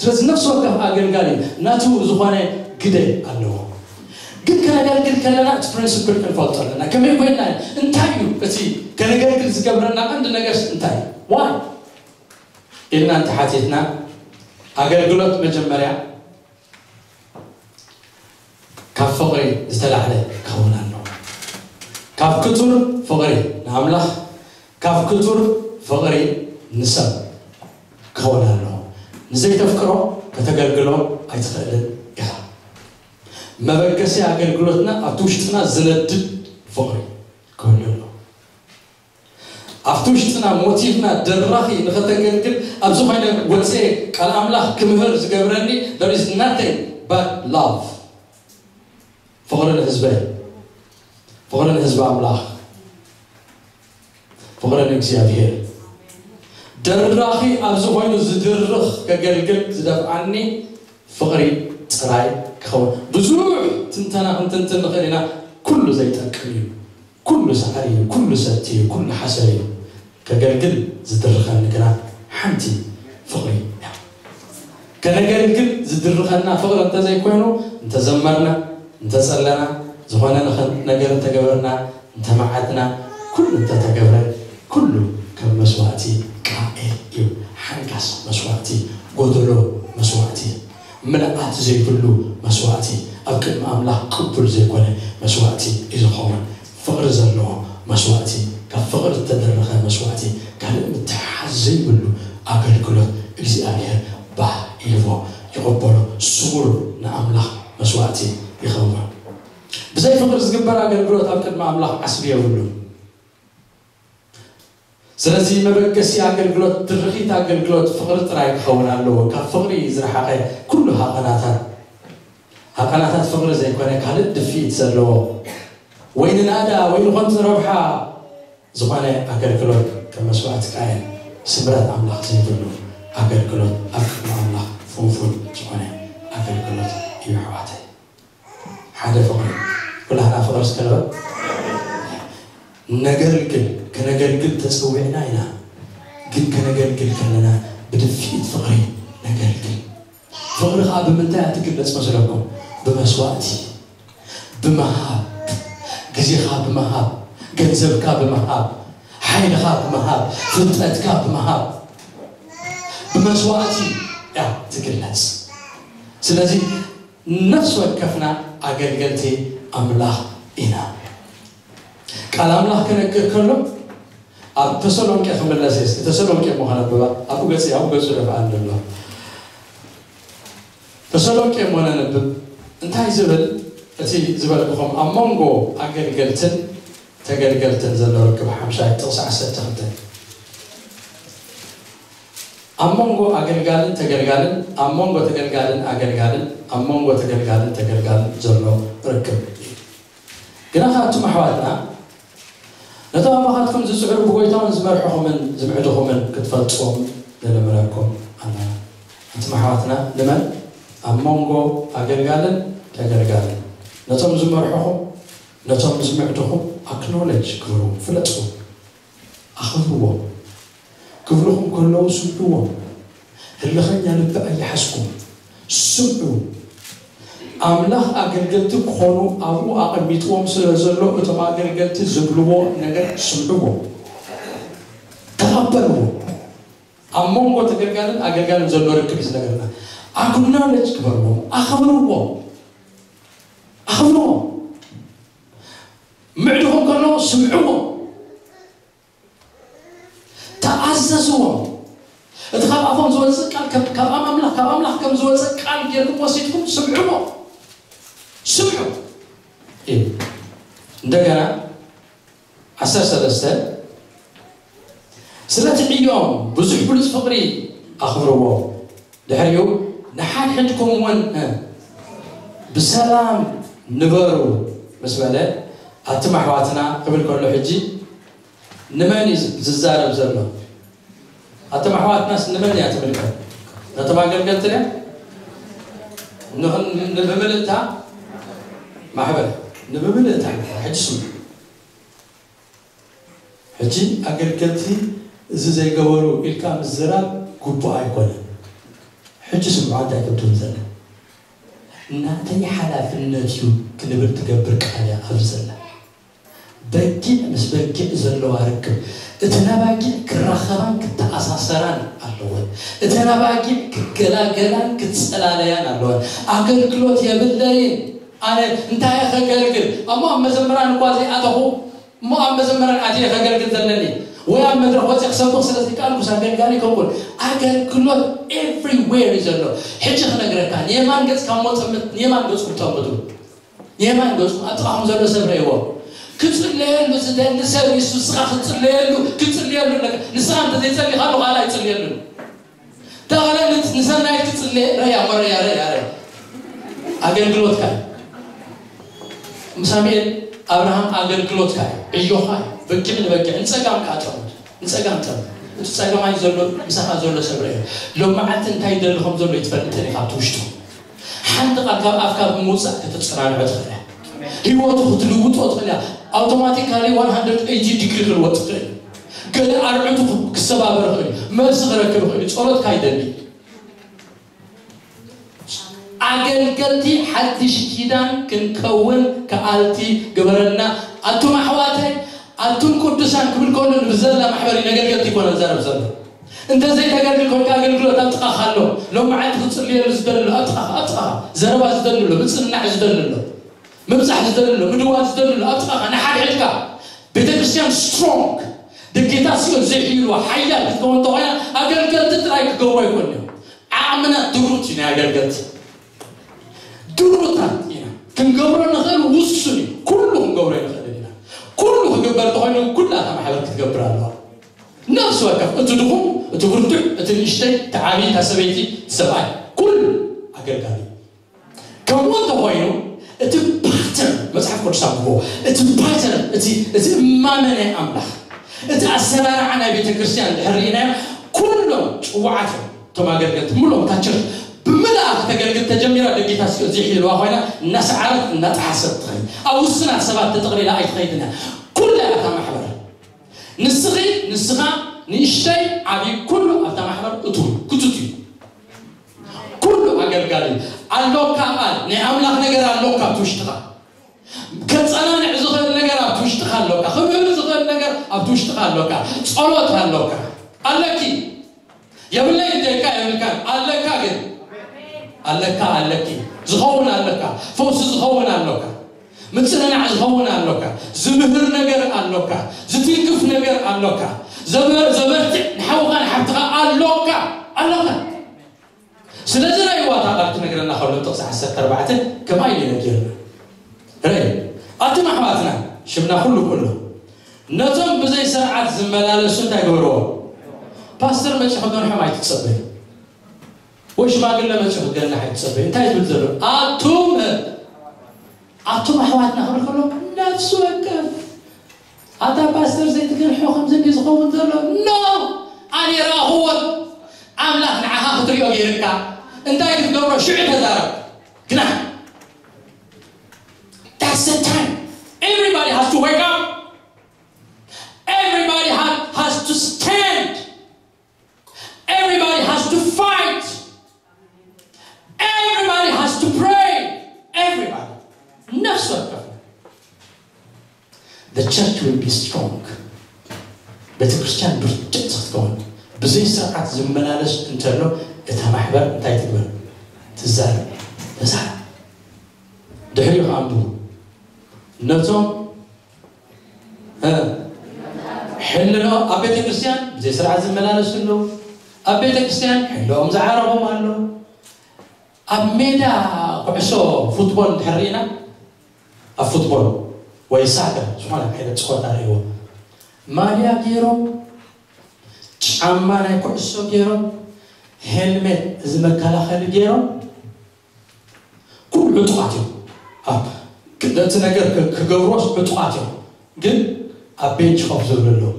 ስለዚ ነፍሲ ወከፍ ኣገልጋሊ ናቱ ዝኾነ ግደ ኣለዎ። ግን ከነገልግል ከለና እቲ ፕሪንስፕል ክንፈልጦ ኣለና። ከመይ ኮይና እንታይ እዩ እቲ ከነገልግል ዝገብረና ቀንዲ ነገርስ እንታይ እዩ? ዋይ ኢልና እንተሓቲትና ኣገልግሎት መጀመርያ ካብ ፍቕሪ ዝተላዕለ ክኸውን ኣለዎ። ካብ ክቱር ፍቕሪ ንኣምላኽ፣ ካብ ክቱር ፍቕሪ ንሰብ ክኸውን ኣለዎ። ንዘይተፍቅሮ ከተገልግሎ ኣይትኽእልን ኢኻ። መበገሲ ኣገልግሎትና ኣብቲ ውሽጥና ዝነድድ ፍቕሪ ክህሉ ኣለዎ። ኣብቲ ውሽጥና ሞቲቭና ደራኺ ንኸተገልግል ኣብዚ ኮይነ ወፅኤ ቃል ኣምላኽ ክምህር ዝገብረኒ there is nothing but love። ፍቕሪ ንህዝበይ፣ ፍቕሪ ንህዝቢ ኣምላኽ፣ ፍቕሪ ንእግዚኣብሔር። ደራኺ ኣብዚ ኮይኑ ዝድርኽ ከገልግል ዝደፍዓኒ ፍቕሪ ጥራይ ክኸውን። ብዙሕ ትንተና ክንትንትን ንኽእል ኢና። ኩሉ ዘይጠቅም እዩ። ኩሉ ሳዕሪ እዩ። ኩሉ ሰቲ እዩ። ኩሉ ሓሰር እዩ። ከገልግል ዝድርኸኒ ግና ሓንቲ ፍቕሪ እያ። ከነገልግል ዝድርኸና ፍቕሪ እንተዘይኮይኑ እንተዘመርና እንተጸለና ዝኾነ ንኸ- ነገር እንተገበርና እንተመዓትና ኩሉ እንተተገብረ ኩሉ ከም መስዋእቲ ቃኤል እዩ። ሓንካስ መስዋእቲ፣ ጎደሎ መስዋእቲ፣ ምልኣት ዘይብሉ መስዋእቲ፣ ኣብ ቅድሚ ኣምላኽ ቅቡል ዘይኮነ መስዋእቲ እዩ ዝኸውን። ፍቕሪ ዘለዎ መስዋእቲ፣ ካብ ፍቕሪ እተደረኸ መስዋእቲ፣ ካልእ ምትሕሓዝ ዘይብሉ ኣገልግሎት እግዚኣብሔር ባህ ኢልዎ ይቕበሎ። ስሙር ንኣምላኽ መስዋእቲ ይኸውን። ብዘይ ፍቕሪ ዝግበር ኣገልግሎት ኣብ ቅድሚ ኣምላኽ ዓስቢ የብሉን። ስለዚ መበገሲ ኣገልግሎት፣ ድርኺት ኣገልግሎት ፍቕሪ ጥራይ ክኸውን ኣለዎ። ካብ ፍቕሪ ዝረሓቐ ኩሉ ሃቐናታት፣ ሃቐናታት ፍቕሪ ዘይኮነ ካልእ ድፍኢት ዘለዎ ወይ ንናእዳ ወይ ንኾንቱ ረብሓ ዝኾነ ኣገልግሎት ከም መስዋእቲ ቃየል ስምረት ኣምላኽ ዘይብሉ ኣገልግሎት ኣብ ቅድሚ ኣምላኽ ፍንፉን ዝኾነ ኣገልግሎት እዩ ኣሕዋተይ። ሓደ ፍቕሪ ኩላህና ፍቕሪ እስከ ንበል። ነገልግል ከነገልግል ተጸዊዕና ኢና። ግን ከነገልግል ከለና ብድፍኢት ፍቕሪ ነገልግል። ፍቕሪ ከዓ ብምንታይ እያ ትግለጽ መስለኩም? ብመስዋእቲ፣ ብምሃብ፣ ግዜኻ ብምሃብ፣ ገንዘብካ ብምሃብ፣ ሓይልኻ ብምሃብ፣ ፍልጠትካ ብምሃብ፣ ብመስዋእቲ እያ ትግለጽ። ስለዚ ነፍሲ ወከፍና ኣገልገልቲ ኣምላኽ ኢና። ቃል ኣምላኽ ክነግር ከሎ ኣብ ተሰሎንቄ ክምለስ እየ። ተሰሎንቄ እሞ ከነብባ ኣብኡ ገፅ ኣብኡ ገፁ ደፍኣ ኣሎ። ተሰሎንቄ እሞ ነንብብ። እንታይ ዝብል? እቲ ዝበልኩኹም ኣብ መንጎ ኣገልገልትን ተገልገልትን ዘሎ ርክብ ሓምሻይ ጥቕሲ ዓሰርተ ክልተ። ኣብ መንጎ ኣገልጋልን ተገልጋልን፣ ኣብ መንጎ ተገልጋልን ኣገልጋልን፣ ኣብ መንጎ ተገልጋልን ተገልጋልን ዘሎ ርክብ እዩ። ግና ከኣ ኣቱም ኣሕዋትና፣ ነቶም ኣባኻትኩም ዝጽዕሩ ብጎይታውን ዝመርሕኹምን ዝምዕድኹምን ክትፈልጥዎም ንልምነኩም ኣለና። ኣቱም ኣሕዋትና፣ ንመን? ኣብ መንጎ ኣገልጋልን ተገልጋልን፣ ነቶም ዝመርሕኹም፣ ነቶም ዝምዕድኹም ኣክኖለጅ ግበርዎም፣ ፍለጥዎም፣ ኣኽብርዎም። ክብልኹም ከለዉ ስምዕዎም። ህልኸኛ ልቢ ኣይሓዝኩም። ስምዑ። ኣምላኽ ኣገልገልቲ ክኾኑ ኣብኡ ኣቐሚጥዎም ስለ ዘሎ እቶም ኣገልገልቲ ዝብልዎ ነገር ስምዕዎ። ተቐበልዎ። ኣብ መንጎ ተገልጋልን ኣገልጋልን ዘሎ ርክብ እዩ ዝነገርና። ኣክኖለጅ ግበርዎም። ኣኽብርዎም። ኣኽብርዎም። ምዕድኹም ከለዉ ስምዕዎም። ተኣዘዝዎም። እቲ ካብ ኣፎም ዝወፅእ ቃል ከም- ካብ ኣምላኽ ካብ ኣምላኽ ከም ዝወፅእ ቃል ጌርኩም ወሲድኩም ስምዕዎ። ስምዑ። እዩ። እንደገና ዓሰርተ ሰለስተ ስለቲ ዕዮም ብዙሕ ብሉፅ ፍቕሪ ኣኽብርዎ። ድሕሪኡ ንሓድሕድኩም እውን ብሰላም ንበሩ ምስ በለ ኣቱም ኣሕዋትና ክብል ከሎ ሕጂ ንመን እዩ ዝዛረብ ዘሎ? ኣቶም ኣሕዋትናስ ንመን እያ ትምልከት? ነቶም ኣገልገልቲ ድያ? ንብምልእታ ማሕበር ንብምልእታ ሕጂ ስሙ ሕጂ ኣገልገልቲ እዚ ዘይገበሩ ኢልካ ምዝራብ ግቡእ ኣይኮነን። ሕጂ ስምዑ እንታይ ከም ትብል ዘለ እናተይ ሓላፍነት እዩ ክንብል ትገብር ቃል እያ ኣብዚ ዘላ በጊዕ ምስ በጊዕ ዘለዋ ርክብ እተን ኣባጊዕ ክራኸባን ክተኣሳሰራን ኣለወን። እተን ኣባጊዕ ክገላገላን ክጸላለያን ኣለወን። ኣገልግሎት የብለይን ኣነ እንታይ እየ ከገልግል? እሞ ኣብ መዘምራን እኳ ዘይኣተኹ እሞ ኣብ መዘምራን ኣትየ ከገልግል ዘለኒ ወይ ኣብ መድረኽ ወፅየ ክሰብኽ ስለ ዘይከኣልኩስ ኣገልጋሊ ከውን ኣገልግሎት everywhere እዩ ዘሎ። ሕጂ ክነግረካ ንየማን ገፅካ እሞ ጠምት ንየማን ገፅኩም ጠምቱ የማን ገጹ ኣብ ጥቓኹም ዘሎ ሰብ ረእይዎ። ክጽለየሉ ዝደሊ ሰብ ኢሱ ንስኻ ክትጽለየሉ ክትጽለየሉ ኣለካ። ንስኻ እንተ ዘይጸሊኻሉ ካልእ ኣይጽልየሉን። ተቐለ ንሰናይት ክጽለየ ረያ መረያ ረያ ረያ ኣገልግሎትካ እዩ። ሳሙኤል ኣብርሃም ኣገልግሎትካ እዩ። ዕዮኻ እዩ። በጊዕ ንበጊዕ ንጸጋም ከዓ ጠሙት ንጸጋም ጠሙት። እቲ ጸገማይ ዘሎ ምሳኻ ዘሎ ሰብ ረእዮ። ሎም መዓልቲ እንታይ ይደሊ ከም ዘሎ ይትፈልጥን ኢኻ ኣብቲ ውሽጡ ሓንቲ ቃል ካብ ኣፍካ ብምውፃእ ከተፀናንዖ ትኽእል እያ። ህይወቱ ክትልውጦ ትኽእል እያ። ኣውቶማቲካሊ one hundred eighty ዲግሪ ክልወጥ ትኽእል እዩ። ገለ ኣርዕቱ ክሰባበር ይኽእል እዩ። መልሲ ክረክብ ይኽእል እዩ። ጸሎትካ ይደሊ። ኣገልገልቲ ሓድሽ ኪዳን ክንከውን ከኣልቲ ግበረና። ኣቱም ኣሕዋተይ ኣቱም ቅዱሳን ክብል ከሎ ንብዘላ ማሕበር እዩ። ነገልገልቲ ይኮነ ዘረብ ዘሎ እንተዘይተገልግል ኮንካ ኣገልግሎት ኣብ ጥቓኻ ኣሎ። ሎም መዓልቲ ክጽልየሉ ዝደሊ ኣሎ ኣብ ጥቓኻ ኣብ ጥቓኻ ዘረባ ዝደሊ ኣሎ ምጽንናዕ ዝደሊ ኣሎ ምብጻሕ ዝደሊ ኣሎ ምድዋል ዝደሊ ኣሎ ኣብ ጥቓኻ ንሓድሕድካ ቤተ ክርስቲያን ስትሮንግ ደጌታ ሲኦል ዘይሕይልዋ ሓያል ክትከውን እንተኾይና ኣገልገልቲ ጥራይ ክገብሩ ኣይኮን እዮም። ዓቕምና ድሩት እዩ ናይ ኣገልገልቲ ድሩታት ኢና ክንገብሮ ንኽእል ውሱን እዩ። ኩሉ ክንገብሮ ይንኽእል ኢና። ኩሉ ክግበር እንተኾይኑ ኩላ እታ ማሕበር ክትገብር ኣለዋ። ነፍሲ ወከፍ እቲ ድኹም እቲ ብርቱዕ እቲ ንእሽተይ እቲ ዓብዪ እታ ሰበይቲ ሰብኣይ ኩሉ ኣገልጋሊ ከምኡ እንተኾይኑ እቲ ፓተርን መፅሓፍ ቅዱስ ኣንብቦ እቲ ፓተርን እቲ እቲ እማመ ናይ ኣምላኽ እቲ ኣሰራርዓ ናይ ቤተ ክርስቲያን ድሕር ርኢናዮ ኩሎም ፅዋዓት እዮም። እቶም ኣገልገልቲ ምሎም እታ ቸርች ብምልኣ ከተገልግል ተጀሚራ ደጌታ ስዮ ዘይሕልዋ ኮይና እናሰዓረት እናጠሓሰት ትኸይድ ኣብ ውስናት ሰባት ተጠቕሊላ ኣይትኸይድን እያ። ኩላ እያ እታ ማሕበር ንስኺ ንስኻ ንእሽተይ ዓብዪ ኩሉ ኣብታ ማሕበር እቱ ክቱት እዩ። ኩሉ ኣገልጋሊ ኣሎካ ቃል ናይ ኣምላኽ ነገር ኣሎካ ኣብቲ ውሽጥኻ ከጸናንዕ ዝኽእል ነገር ኣብቲ ውሽጥኻ ኣሎካ ክምህር ዝኽእል ነገር ኣብቲ ውሽጥኻ ኣሎካ ጸሎት ኣሎካ ኣለኪ የብለይ እንተልካ የብልካን ኣለካ ግን ኣለካ ኣለኪ ዝኸውን ኣለካ ፈውሲ ዝኸውን ኣሎካ ምጽንናዕ ዝኸውን ኣሎካ ዝምህር ነገር ኣሎካ ዝትንክፍ ነገር ኣሎካ ዘበርትዕ ንሓውኻ ንሓብትኻ ኣሎካ ኣሎካ ስለዚ ራእይዋ እታ ቃል ትነግረና ከሎ ጥቕሲ ዓሰርተ ኣርባዕተ ከማይ ኢሉ ነጊርና ራእይ ኣቱም ኣሕዋትና ሽምና ኩሉ ኩሉ ነቶም ብዘይ ስርዓት ዝመላለሱ እንታይ ግበርዎ ፓስተር መፂ ክገንሖም ኣይትፀበዩ ወይ ሽማግለ መፂ ክገንሕ ኣይትፀበዩ እንታይ ዝብል ዘሎ ኣቱም ኣቱም ኣሕዋትና ክብል ከሎ ነፍሲ ወከፍ ኣታ ፓስተር ዘይትገንሖ ከምዚ እንዲ ዝኸውን ዘሎ ኖ ኣነ ረኣኽዎን ኣምላኽ ንዓኻ ክትሪኦ ገይርካ እንታይ ክትገብሮ ሽዑ ተዛረብ ግና That's the time. Everybody has to wake up. Everybody ha- has to stand. Everybody has to fight. Everybody has to pray. Everybody. ነፍስ ወከፍ The church will be strong. ቤተ ክርስቲያን ብርትዕቲ ክትከውን ብዘይ ስርዓት ዝመላለስ እንተሎ እታ ማሕበር እንታይ ትግበር? ትዛረብ። ተዛረብ። ድሕሪኡ ከኣ ኣንብቡ። ነቶም ሕልኖ ኣብ ቤተ ክርስቲያን ብዘይ ስርዓት ዝመላለሱ ኣለዉ። ኣብ ቤተ ክርስቲያን ሕልኦም ዝዓረቦም ኣሎ። ኣብ ሜዳ ኩዕሶ ፉትቦል እንድሕር ርኢና፣ ኣብ ፉትቦል ወይ ሳከር ዝኾነ ዓይነት ፀወታ ርእይዎ፣ ማልያ ገይሮም፣ ጫማ ናይ ኩዕሶ ገይሮም፣ ሄልሜት፣ እዚ መከላኸሊ ገይሮም፣ ኩሉ ዕጡቓት እዮም። ኣብ ነቲ ነገር ክ- ክገብርዎስ ዕጡቓት እዮም። ግን ኣብ ቤንች ኮፍ ዝብሉ ኣለዉ።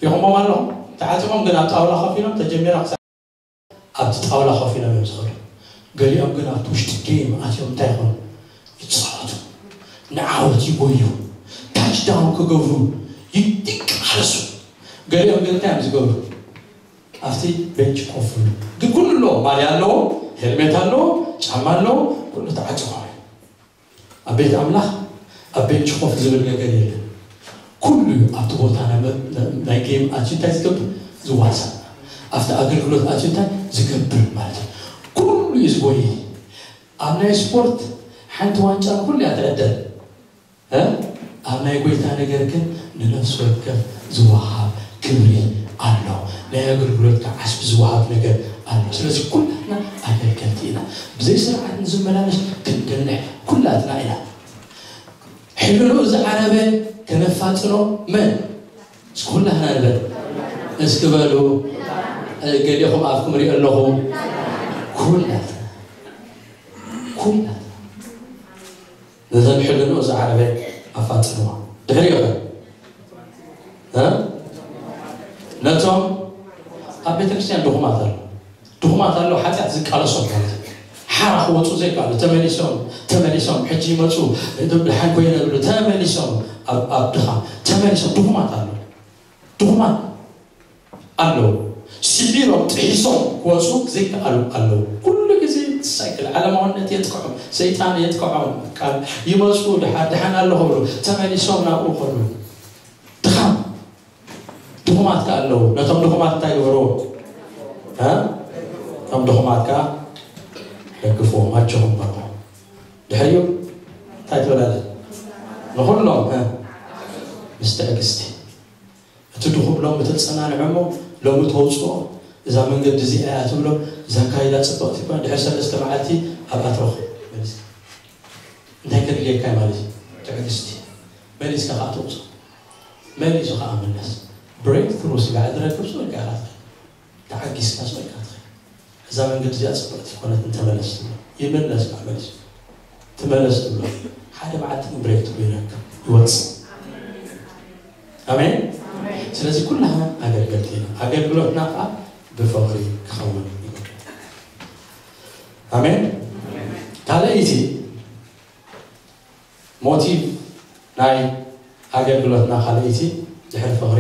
ሪኹሞም ኣለኹም? ተዓጢቖም ግን ኣብ ጣውላ ኮፍ ኢሎም ተጀሚራ ክሳብ ኣብቲ ጣውላ ኮፍ ኢሎም እዮም ዝኸዱ። ገሊኦም ግን ኣብቲ ውሽጢ ጌም ኣትዮም እንታይ ይኾኑ? ይፃወቱ፣ ንዓወት ይጎዩ፣ ታች ዳውን ክገብሩ ይቃለሱ። ገሊኦም ግን እንታይ እዮም ዝገብሩ? ኣብቲ ቤንች ኮፍ ይብሉ። ግን ኩሉ ኣለዎ፣ ማልያ ኣለዎ፣ ሄልሜት ኣለዎ፣ ጫማ ኣለዎ፣ ኩሉ ተዓጢቖም እዮም። ኣብ ቤት ኣምላኽ ኣብ ቤንች ኮፍ ዝብል ነገር የለን። ኩሉ እዩ ኣብቲ ቦታ ናይ መ- ናይ ጌም ኣትዩ እንታይ ዝገብር? ዝዋሳእ። ኣብቲ ኣገልግሎት ኣትዩ እንታይ ዝገብር ማለት እዩ? ኩሉ እዩ ዝጎይ። ኣብ ናይ ስፖርት ሓንቲ ዋንጫ ንኩሉ እያ ትዕደል። እ? ኣብ ናይ ጎይታ ነገር ግን ንነፍሲ ወከፍ ዝወሃብ ክብሪ ኣሎ። ናይ ኣገልግሎትካ ዓስቢ ዝወሃብ ነገር ኣሎ። ስለዚ ኩላትና ኣገልገልቲ ኢና። ብዘይ ስርዓት ንዝመላለስ ክንገንሕ ኩላትና ኢና። ሕልንኡ ዝዓረበ ከነፋጥኖ መን? እስኪ ኩላትና ንበል። እስኪ በሉ። እ፣ ገሊኹም ኣፍኩም ሪኦ ኣለኹ። ኩላትና። ኩላትና። ነዘን ሕልንኡ ዝዓረበ ኣፋጥንዋ። ድሕሪኡ ኸ? እ? ነቶም ኣብ ቤተ ክርስቲያን ድኹማት ኣሎ። ድኹማት ኣሎ፣ ሓጢኣት ዝቃለሶም ማለት እዩ። ሓራ ክወፁ ዘይከኣሉ፣ ተመሊሶም፣ ተመሊሶም፣ ሕጂ ይመፁ፣ ድሓን ኮይነ ብሉ፣ ተመሊሶም፣ ኣብ ኣብ ድኻ፣ ተመሊሶም፣ ድኹማት ኣሎ። ድኹማት ኣለዉ። ስዒሮም፣ ጥሒሶም ክወፁ ዘይከኣሉ ኣለዉ። ኩሉ ግዜ ሳይክል ዓለማውነት የጥቅዖም፣ ሰይጣን የጥቅዖም። ካብ ይመፁ፣ ድሓን፣ ድሓን ኣለኹ ብሉ፣ ተመሊሶም ናብኡ ከሉ። ድኻም፣ ድኹማት ከ ኣለዉ። ነቶም ድኹማት እንታይ ግበርዎ? እ? እቶም ድኹማት ከ ደግፍዎም፣ ኣጆኹም በልዎም። ድሕሪኡ እንታይ ትብል ኣለ? ንኹሎም፣ እ? ምስ ትዕግስቲ። እቲ ድኹም ሎሚ ተጸናንዖ እሞ፣ ሎሚ ተውጽኦ፣ እዛ መንገዲ እዚኣ እያ ትብሎ፣ እዛ ኣካይዳ ጽብቕቲ እኳ፣ ድሕሪ ሰለስተ መዓልቲ ኣብኣ ትረኽቦ መሊስካ። እንታይ ከድልየካ እዩ ማለት እዩ? ትዕግስቲ። መሊስካ ከኣ ተውጽኦ። መሊሱ ከኣ ምለስ። ብሬክ ትሩ ስጋዕ ዝረክብ ሰው ኢልካ ኢኻ ትኸይድ። ተዓጊስካ ሰው ኢልካ ትኸይድ። እዛ መንገዲ እዚኣ ጽብቕቲ ኮነት እንተመለስ ትብሎ። ይምለስ ከኣ መሊሱ። ትመለስ ትብሎ። ሓደ መዓልቲ ግን ብሬክ ትሩ ይረክብ። ይወጽእ። ኣሜን። ስለዚ ኩላህና ኣገልገልቲ ኢና። ኣገልግሎትና ከኣ ብፍቕሪ ክኸውን ይግባእ። ኣሜን። ካልኣይቲ ሞቲቭ ናይ ኣገልግሎትና ካልኣይቲ ድሕሪ ፍቕሪ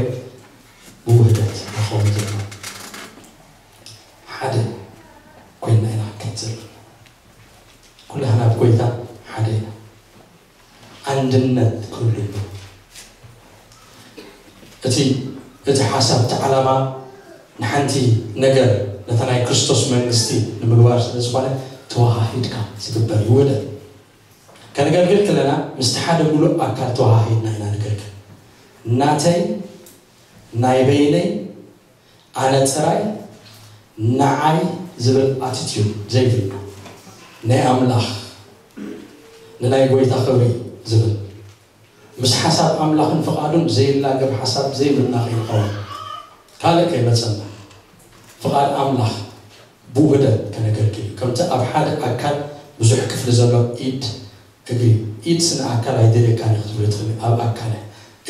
ብውህደት ክኸውን ዘለዎ። ሓደ ኮይንና ኢና ክንከይድ ዘለና። ኩላህና ብጎይታ ሓደ ኢና። ኣንድነት ክህሉ ኣለዎ። እቲ እቲ ሓሳብ፣ እቲ ዓላማ ንሓንቲ ነገር፣ ነታ ናይ ክርስቶስ መንግስቲ ንምግባር ስለ ዝኾነ፣ ተወሃሂድካ ዝግበር እዩ። ውህደት ከነገልግል ከለና ምስቲ ሓደ ሙሉእ ኣካል ተወሃሂድና ኢና ነገልግል። ናተይ፣ ናይ በይነይ፣ ኣነ ጥራይ፣ ንዓይ ዝብል ኣቲትዩድ ዘይብልና፣ ናይ ኣምላኽ፣ ንናይ ጎይታ ክብሪ ዝብል፣ ምስ ሓሳብ ኣምላኽን ፍቓዱን ዘይላገብ ሓሳብ ዘይብልና ከይንኸውን፣ ካልእ ከይመጸና፣ ፍቓድ ኣምላኽ ብውህደት ከነገልግል እዩ። ከምቲ ኣብ ሓደ ኣካል ብዙሕ ክፍሊ ዘሎ ኢድ፣ እግሪ፣ ኢድ ስነ ኣካል ኣይደልየካን እየ ክትብሎ ትኽእል፣ ኣብ ኣካለ፣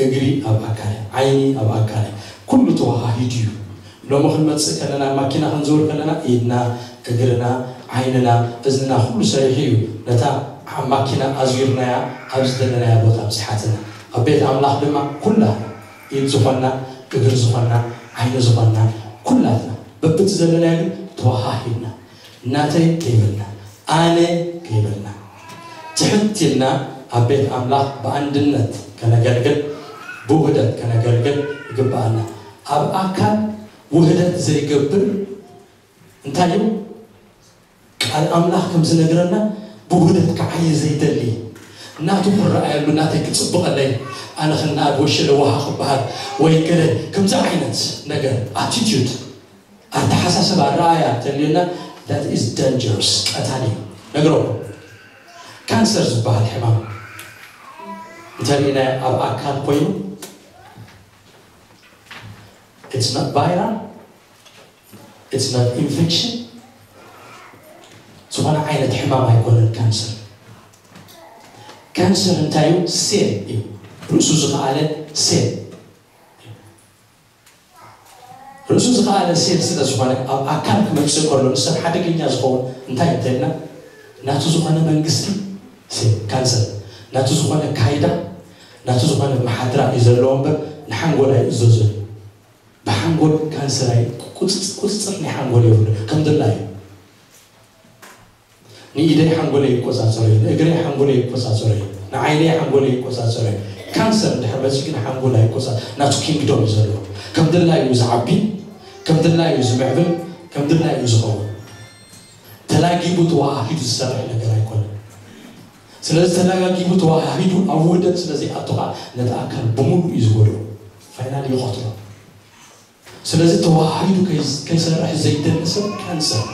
እግሪ ኣብ ኣካለ፣ ዓይኒ ኣብ ኣካለ፣ ኩሉ ተወሃሂዱ እዩ። ሎሚ ክንመጽእ ከለና፣ ማኪና ክንዝውር ከለና፣ ኢድና፣ እግርና፣ ዓይንና፣ እዝንና ኩሉ ሰሪሑ እዩ ነታ ዓ-፣ ማኪና ኣዝዊርናያ ኣብ ዝደለናያ ቦታ ኣብጽሓትና። ኣብ ቤት ኣምላኽ ድማ ኩላትና፣ ኢድ ዝኾንና፣ እግሪ ዝኾንና፣ ዓይኒ ዝኾንና፣ ኩላትና በብቲ ዘለናዮ ግን ተወሃሂድና፣ ናተይ ከይበልና፣ ኣነ ከይበልና፣ ትሕት ኢልና ኣብ ቤት ኣምላኽ ብኣንድነት ከነገልግል፣ ብውህደት ከነገልግል ይግብኣና። ኣብ ኣካል ውህደት ዘይገብር እንታይ እዩ? ቃል ኣምላኽ ከም ዝነግረና ብውህደት ክዓይ ዘይደሊ፣ ናቱ ክረኣየሉ፣ ናተይ ክጽብቐለይ፣ ኣነ ክነኣድ ወይ ሽለ ውሃ ክበሃል ወይ ገለ ከምዚ ዓይነት ነገር፣ ኣቲቲዩድ፣ ኣተሓሳስባ፣ ረኣያ እንተልዩና፣ that is dangerous፣ ቀታሊ እዩ። ነግረኩም፣ ካንሰር ዝበሃል ሕማም እንተሪእና ኣብ ኣካል ኮይኑ፣ it's not viral, it's not infection፣ ዝኾነ ዓይነት ሕማም ኣይኮነን ካንሰር። ካንሰር እንታይ እዩ? ሴል እዩ። ርእሱ ዝኸኣለ ሴል። ርእሱ ዝኸኣለ ሴል ስለ ዝኾነ፣ ኣብ ኣካል ክመጽእ ከሎ ንሰብ ሓደገኛ ዝኸውን እንታይ እንተልና፣ ናቱ ዝኾነ መንግስቲ ሴል ካንሰር፣ ናቱ ዝኾነ ካይዳ፣ ናቱ ዝኾነ መሓድራ እዩ ዘለዎ እምበር፣ ንሓንጎል ኣይእዘዞን። ብሓንጎል ካንሰር ኣይ ቁጽጽ- ቁጽጽር ናይ ሓንጎል የብሉ። ከም ድላዩ ንኢደይ ሓንጎለይ ይቆጻጸሮ እዩ፣ ንእግረይ ሓንጎለይ ይቆጻጸሮ እዩ፣ ንዓይነይ ሓንጎለይ ይቆጻጸሮ እዩ። ካንሰር እንድሕር መጺኡ ግን ሓንጎል ኣይቆጻ ናቱ ኪንግዶም እዩ ዘለዎ። ከም ድላዩ እዩ ዝዓቢ፣ ከም ድላዩ እዩ ዝምዕብል፣ ከም ድላዩ እዩ ዝኸውን። ተላጊቡ ተዋሃሂዱ ዝሰርሕ ነገር ኣይኮነን። ስለዚ ተላጋጊቡ ተዋሃሂዱ ኣብ ውህደት ስለ ዘይኣቱ ከዓ ነቲ ኣካል ብምሉእ እዩ ዝጎድኦ። ፋይናል ይቐትሎ። ስለዚ ተዋሃሂዱ ከይስ- ከይሰርሕ ዘይደሊ ሰብ ካንሰር።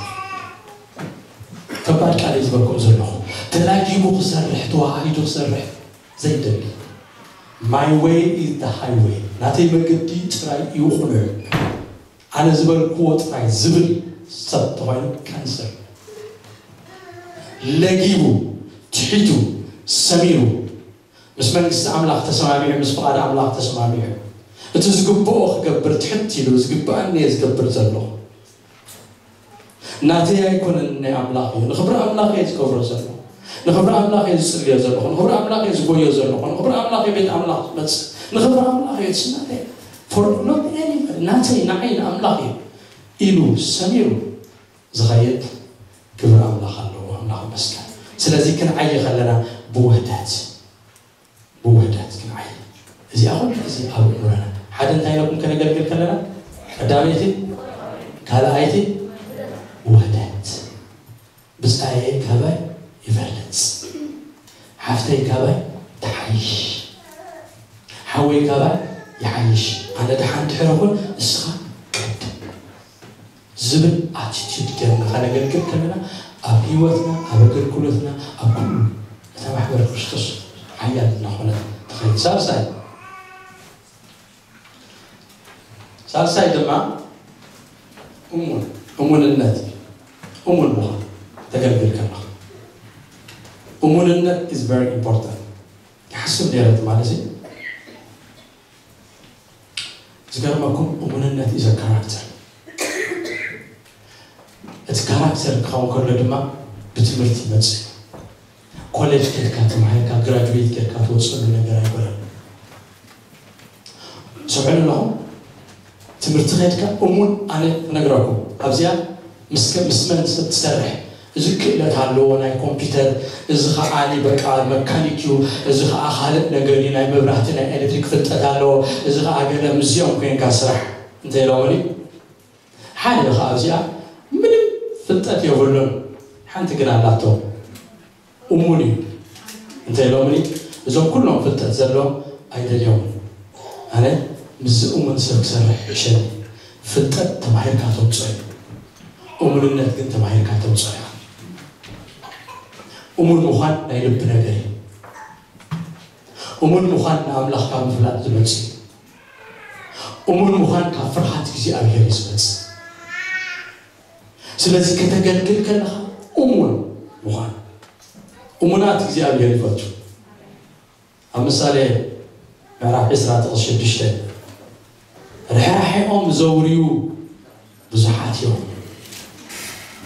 ከባድ ቃል እዩ ዝበልኩም ዘለኹ። ተላጊቡ ክሰርሕ፣ ተዋሃሂዱ ክሰርሕ ዘይደሊ። My way is the highway፣ ናተይ መገዲ ጥራይ እዩ ቅኑዕ፣ ኣነ ዝበልክዎ ጥራይ ዝብል ሰብ ተኾይኑ ካንሰር። ለጊቡ፣ ትሒቱ፣ ሰሚሩ፣ ምስ መንግስቲ ኣምላኽ ተሰማሚዑ፣ ምስ ፍቓድ ኣምላኽ ተሰማሚዑ፣ እቲ ዝግብኦ ክገብር ትሕት ኢሉ፣ ዝግብኣኒ እየ ዝገብር ዘለኹ፣ ናተይ ኣይኮነን፣ ናይ ኣምላኽ እዩ፣ ንኽብሪ ኣምላኽ እየ ዝገብሮ ዘለኹ፣ ንኽብሪ ኣምላኽ እየ ዝጽልዮ ዘለኹ፣ ንኽብሪ ኣምላኽ እየ ዝጎዮ ዘለኹ፣ ንኽብሪ ኣምላኽ እየ ቤት ኣምላኽ ዝመጽእ፣ ንኽብሪ ኣምላኽ እየ ዝስናተ፣ for not anybody፣ ናተይ፣ ንዓይ፣ ንኣምላኽ እዩ ኢሉ ሰሚሩ ዝኸይድ ክብሪ ኣምላኽ ኣለዎ። ኣምላኽ ይመስገን። ስለዚ ክንዓይ ከለና ብውህደት፣ ብውህደት ክንዓይ። እዚኣ ኩሉ ግዜ ኣብ እምሮና። ሓደ እንታይ ኢለኩም ከነገልግል ከለና፣ ቀዳመይቲ፣ ካልኣይቲ፣ ውህደት። ብጻየይ ካባይ ይበልጽ፣ ሓፍተይ ካባይ ትሓይሽ፣ ሓወይ ካባይ ይሓይሽ፣ ኣነ ደሓን ድሕሪ ኩን፣ እስኻ ቀድም ዝብል ኣቲቲዩድ ጌርና ከነገልግል ከለና፣ ኣብ ህይወትና፣ ኣብ ኣገልግሎትና፣ ኣብ ኩሉ እታ ማሕበር ክርስቶስ ሓያል እናኾነት ትኸይድ። ሳልሳይ፣ ሳልሳይ ድማ እሙን፣ እሙንነት፣ እሙን ምዃን። ተገልግል ከለኻ እሙንነት is very important። ይሓስብ ነይረ ማለት እዩ። ዝገርመኩም፣ እሙንነት is a character። እቲ ካራክተር ክኸውን ከሎ ድማ ብትምህርቲ ይመጽእ። ኮሌጅ ከድካ ተማሂርካ ግራጁዌት ጌርካ ትወፅሉ ነገር ኣይኮነን። ስምዑኒ ኣለኹም? ትምህርቲ ከድካ እሙን፣ ኣነ ክነግረኩም፣ ኣብዚኣ ምስ ምስ መን ሰብ ትሰርሕ፣ እዚ ክእለት ኣለዎ ናይ ኮምፒውተር፣ እዚ ከዓ በቃ መካኒክ እዩ፣ እዚ ከዓ ካልእ ነገር እዩ፣ ናይ መብራህቲ ናይ ኤሌክትሪክ ፍልጠት ኣለዎ፣ እዚ ከዓ ገለ ምስዚኦም ኮይንካ ስራሕ እንተኢሎምኒ፣ ሓደ ከዓ ኣብዚኣ ምንም ፍልጠት የብሉን፣ ሓንቲ ግን ኣላቶ፣ እሙን እዩ እንተ ኢሎምኒ፣ እዞም ኩሎም ፍልጠት ዘለዎም ኣይደልዮምን። ኣነ ምስዚ እሙን ሰብ ክሰርሕ ይሕሸኒ። ፍልጠት ተማሂርካ ተውፅኦ እዩ፣ እሙንነት ግን ተማሂርካ ተውፅኦ እያ። እሙን ምዃን ናይ ልቢ ነገር እዩ። እሙን ምዃን ንኣምላኽ ካብ ምፍላጥ ዝመጽእ እዩ። እሙን ምዃን ካብ ፍርሃት እግዚኣብሔር እዩ ዝመጽእ። ስለዚ ከተገልግል ከለኻ እሙን ምዃን፣ እሙናት እግዚኣብሔር ይፈቱ። ኣብ ምሳሌ ምዕራፍ ዕስራ ጥቕሲ ሽዱሽተ፣ ርሕራሕኦም ዘውርዩ ብዙሓት እዮም፣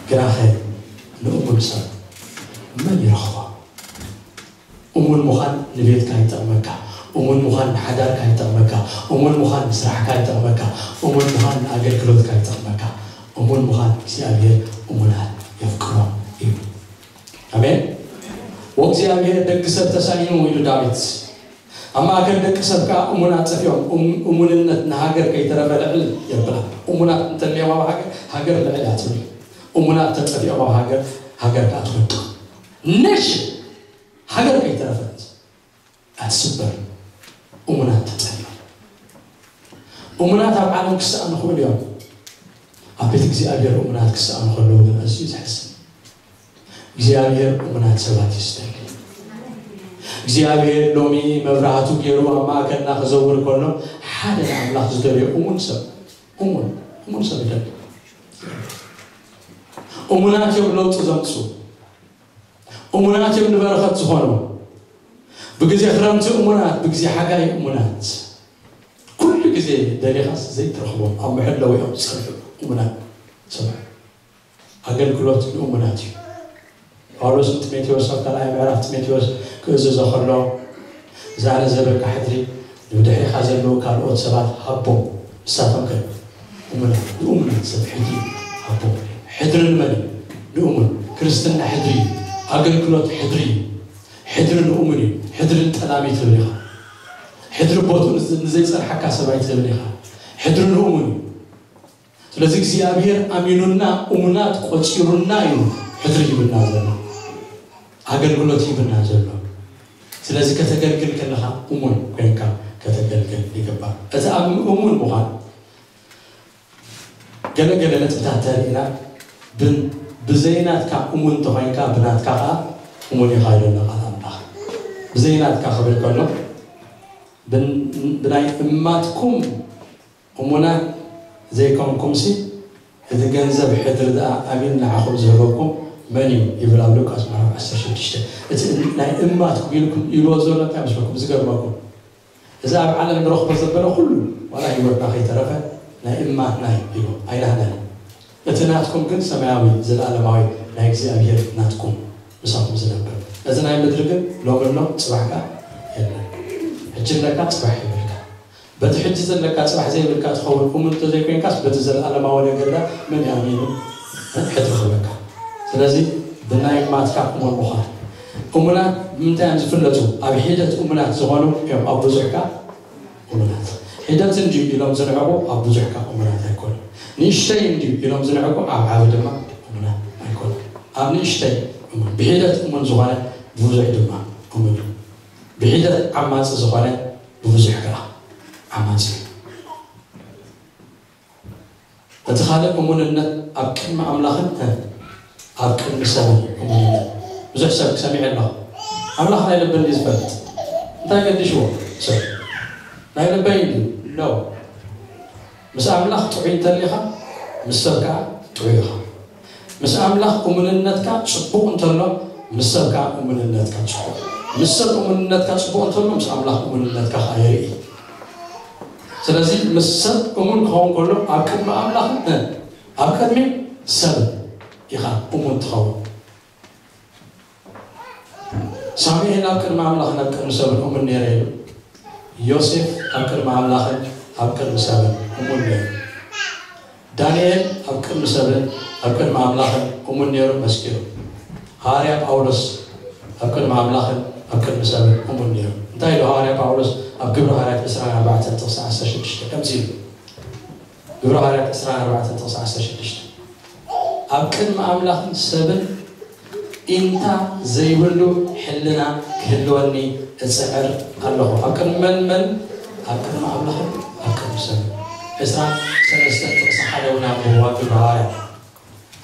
ግናኸ ንእሙን ሰብ መን ይረኽቦ? እሙን ምዃን ንቤትካ ይጠቕመካ። እሙን ምዃን ንሓዳርካ ይጠቕመካ። እሙን ምዃን ንስራሕካ ይጠቕመካ። እሙን ምዃን ንኣገልግሎትካ ይጠቕመካ። እሙን ምዃን እግዚኣብሔር እሙናት የፍቅሮም እዩ። ኣሜን። ወእግዚኣብሔር ደቂ ሰብ ተሳኢኑ ኢሉ ዳዊት። ኣብ ማእከል ደቂ ሰብ ከኣ እሙናት ጠፊኦም። እም- እሙንነት ንሃገር ከይተረፈ ልዕል የብላ። እሙናት እንተልዮም ኣብ ሃገር፣ ሃገር ልዕል እያ ትብል። እሙናት ተጠፊኦም ኣብ ሃገር፣ ሃገር ከኣ ትወድቕ። ነሽን ሃገር ከይተረፈት ኣትስበር። እሙናት ተጠፊኦም። እሙናት ኣብ ዓለም ክሰኣኑ ይኽእሉ እዮም። ኣብ ቤት እግዚኣብሔር እሙናት ክሰኣኑ ከለዉ ግን ኣዝዩ ዘሕዝን። እግዚኣብሔር እሙናት ሰባት እዩ ዝደሊ። እግዚኣብሔር ሎሚ መብራህቱ ገይሩ ኣብ ማእከልና ክዘውር ከሎ ሓደ ንኣምላኽ ዝደልዮ እሙን ሰብ፣ እሙን፣ እሙን ሰብ ይደሊ። እሙናት እዮም ለውጢ ዘምፅኡ። እሙናት እዮም ንበረኸት ዝኾኑ። ብግዜ ክረምቲ እሙናት፣ ብግዜ ሓጋይ እሙናት። ኩሉ ግዜ ደሊኻስ ዘይትረኽቦም ኣብ መሐለዊ እዮም ዝጸንሑ እሙናት ሰባት። ኣገልግሎት ንእሙናት እዩ። ጳውሎስ ንጢሞቴዎስ ኣብ ካልኣይ ምዕራፍ ጢሞቴዎስ ክእዝዞ ከሎ፣ እዛ ለዘበካ ሕድሪ ንብድሕሪኻ ዘለዉ ካልኦት ሰባት ሃቦም፣ ንሳቶም ከ እሙናት፣ ንእሙናት ሰብ ሕድሪ ሃቦም። ሕድሪ ንመን እዩ? ንእሙን። ክርስትና ሕድሪ እዩ። ኣገልግሎት ሕድሪ እዩ። ሕድሪ ንእሙን እዩ። ሕድሪ ንጠላም ኣይትህብን ኢኻ። ሕድሪ ቦትኡ ንዘ-፣ ንዘይጸንሓካ ሰብ ኣይትህብን ኢኻ። ሕድሪ ንእሙን እዩ። ስለዚ እግዚኣብሔር ኣሚኑና እሙናት ቆጺሩና እዩ ሕድሪ ሂብና ዘሎ። ኣገልግሎት ሂብና ዘሎ። ስለዚ ከተገልግል ከለኻ እሙን ኮይንካ ከተገልግል ይግባእ። እቲ ኣብ እሙን ምዃን ገለ ገለ ነጥብታት ተሪእና ብን-፣ ብዘይናትካ እሙን እንተኾይንካ ብናትካ ኸዓ እሙን ኢኻ ኢሉና ቃል ኣምላኽ። ብዘይናትካ ክብል ከሎ ብን-፣ ብናይ እማትኩም እሙናት ዘይኮንኩምሲ እቲ ገንዘብ ሕድሪ ደኣ ኣሚን ንዓኹም ዝህበኩም መን እዩ? ይብል ኣብ ሉቃስ ምዕራፍ ዓሰርተ ሽዱሽተ። እቲ ናይ እማትኩም ኢልኩም ኢልዎ ዘሎ እንታይ መስለኩም? ዝገርመኩም እዚ ኣብ ዓለም ንረኽቦ ዘበለ ኩሉ ዋላ ህይወትና ከይተረፈ ናይ እማትና እዩ ኢሉ ኣይናህናን። እቲ ናትኩም ግን ሰማያዊ ዘለኣለማዊ ናይ እግዚኣብሔር ናትኩም ምሳኹም ዝነብር። እዚ ናይ ምድሪ ግን ሎሚ ኣሎ ጽባሕ ከኣ የለን። ሕጂ ኣለካ ጽባሕ የብልካ። በቲ ሕጂ ዘለካ ጽባሕ ዘይብልካ ትኸውን እሙን እንተዘይኮይንካስ በቲ ዘለኣለማዊ ነገር ዳ መን ይኣሚኑ ሕድሪ ክህበካ? ስለዚ ብናይ እማትካ እሙን ምዃን። እሙናት ብምንታይ እዮም ዝፍለጡ? ኣብ ሒደት እሙናት ዝኾኑ እዮም ኣብ ብዙሕካ እሙናት። ሒደት እንድዩ ኢሎም ዝንዕቑ ኣብ ብዙሕካ እሙናት ኣይኮኑ። ንእሽተይ እንድዩ ኢሎም ዝንዕቑ ኣብ ዓቢ ድማ እሙናት ኣይኮኑ። ኣብ ንእሽተይ እሙን፣ ብሒደት እሙን ዝኾነ ብብዙሕ ድማ እሙን እዩ። ብሒደት ዓማጺ ዝኾነ ብብዙሕ ከኣ ዓማጺ እዩ። እቲ ካልእ እሙንነት ኣብ ቅድሚ ኣምላኽን ኣብ ቅድሚ ሰብን እዩ እሙንነት። ብዙሕ ሰብ ሰሚዐ ኣለኹ። ኣምላኽ ናይ ልቢ እንድዩ ዝፈልጥ። እንታይ ገዲሽዎ? ሰብ ናይ ልበይ እንድዩ። ኖ። ምስ ኣምላኽ ጥዑይ እንተሊኻ፣ ምስ ሰብ ከኣ ጥዑይ ኢኻ። ምስ ኣምላኽ እሙንነትካ ጽቡቕ እንተሎ፣ ምስ ሰብ ከኣ እሙንነትካ ጽቡቕ። ምስ ሰብ እሙንነትካ ጽቡቕ እንተሎ፣ ምስ ኣምላኽ እሙንነትካ ከኣ የርኢ። ስለዚ ምስ ሰብ እሙን ክኸውን ከሎ፣ ኣብ ቅድሚ ኣምላኽን ኣብ ቅድሚ ሰብን ኢኻ እሙን ትኸውን። ሳሙኤል ኣብ ቅድሚ ኣምላኽን ኣብ ቅድሚ ሰብን እሙን ነይረ ኢሉ። ዮሴፍ ኣብ ቅድሚ ኣምላኽን ኣብ ቅድሚ ሰብን እሙን ነይሩ። ዳንኤል ኣብ ቅድሚ ሰብን ኣብ ቅድሚ ኣምላኽን እሙን ነይሩ፣ መስኪሩ። ሃዋርያ ጳውሎስ ኣብ ቅድሚ ኣምላኽን ኣብ ቅድሚ ሰብን እሙን ነይሩ። እንታይ ኢሉ ሃዋርያ ጳውሎስ ኣብ ግብሪ ሃዋርያት ዕስራን ኣርባዕተን ጥቕሲ ዓሰርተ ሽዱሽተ ከምዚ ኢሉ? ግብሪ ሃዋርያት ዕስራን ኣርባዕተን ጥቕሲ ዓሰርተ ሽዱሽተ፣ ኣብ ቅድሚ ኣምላኽን ሰብን ኢንታ ዘይብሉ ሕልና ክህልወኒ እጽዕር ኣለኹ። ኣብ ቅድሚ መን መን? ኣብ ቅድሚ ኣምላኽን ኣብ ቅድሚ ሰብን። ዕስራን ሰለስተን ጥቕሲ ሓደ እውን ኣንብብዋ ግብሪ ሃዋርያት።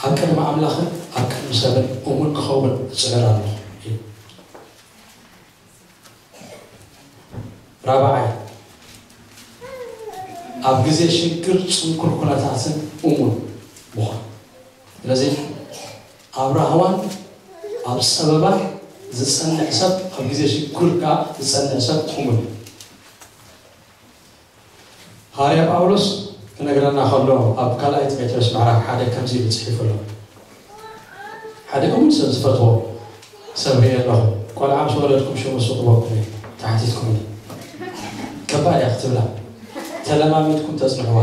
ኣብ ቅድሚ ኣምላኽን ኣብ ቅድሚ ሰብን እሙን ክኸውን እጽዕር ኣለኹ። ራብዓይ፣ ኣብ ግዜ ሽግር ጽንኩር ኩነታትን እሙን ምዃን። ስለዚ ኣብ ራህዋን ኣብ ጸበባን ዝጸንዕ ሰብ፣ ኣብ ግዜ ሽግር ከኣ ዝጸንዕ ሰብ እሙን እዩ። ሃዋርያ ጳውሎስ ክነግረና ከሎ ኣብ ካልኣይ ጢሞቴዎስ ምዕራፍ ሓደ ከምዚ ኢሉ ጽሒፉ ኣሎ። ሓደ እሙን ሰብ ዝፈትዎ ሰብ ርእየ ኣለኹ። ቆልዓ ምስ ወለድኩም ሽሙ ስቑወኩም እዩ፣ ተሓቲትኩምኒ። ከባድ እያ ክትብላ። ተለማሚድኩም ተጽንዕዋ።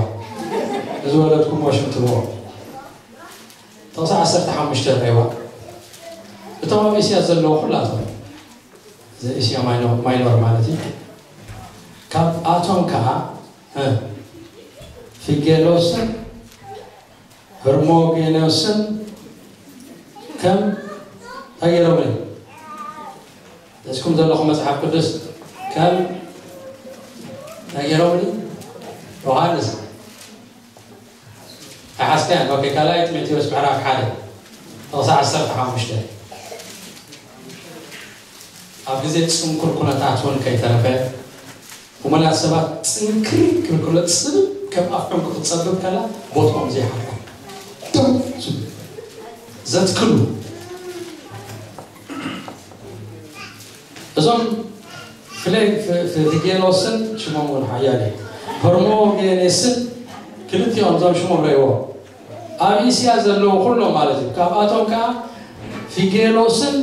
ንዝወለድኩምዎ ሽም ትብዎ። ጥቕሲ ዓሰርተ ሓሙሽተ ርእይዋ። እቶም ኣብ እስያ ዘለዉ ኩላቶም፣ እዚ እስያ ማይኖር፣ ማይኖር ማለት እዩ። ካብኣቶም ከኣ፣ እ፣ ፊጌሎስን ህርሞጌኖስን ከም እንታይ ገይሮምኒ? ሒዝኩም ዘለኹም መጽሓፍ ቅዱስ ከም እንታይ ገይሮምኒ? ዮሃንስ ኣይሓዝካያን። ኦኬ፣ ካልኣይ ጢሞቴዎስ ምዕራፍ ሓደ ጥቕሲ ዓሰርተ ሓሙሽተ። ኣብ ግዜ ጽንኩር ኩነታት እውን ከይተረፈ፣ እሙናት ሰባት ጽንክር ክብል ከሎ ጽብብ ከም ኣፍ ዕንቁ ክትጸብብ ከላ ቦትኦም ዘይሓልፎም ደው ዝብሉ፣ ዘትክሉ። እዞም ፍሌ-፣ ፍ-፣ ፍ-፣ ፊጌሎስን ሽሞም እውን ሓያል እዩ። ሆርሞጌኔስን ክልቲኦም እዞም ሽሞም ረእይዎ። ኣብ እስያ ዘለዉ ኩሎም ማለት እዩ። ካብኣቶም ከዓ ፊጌሎስን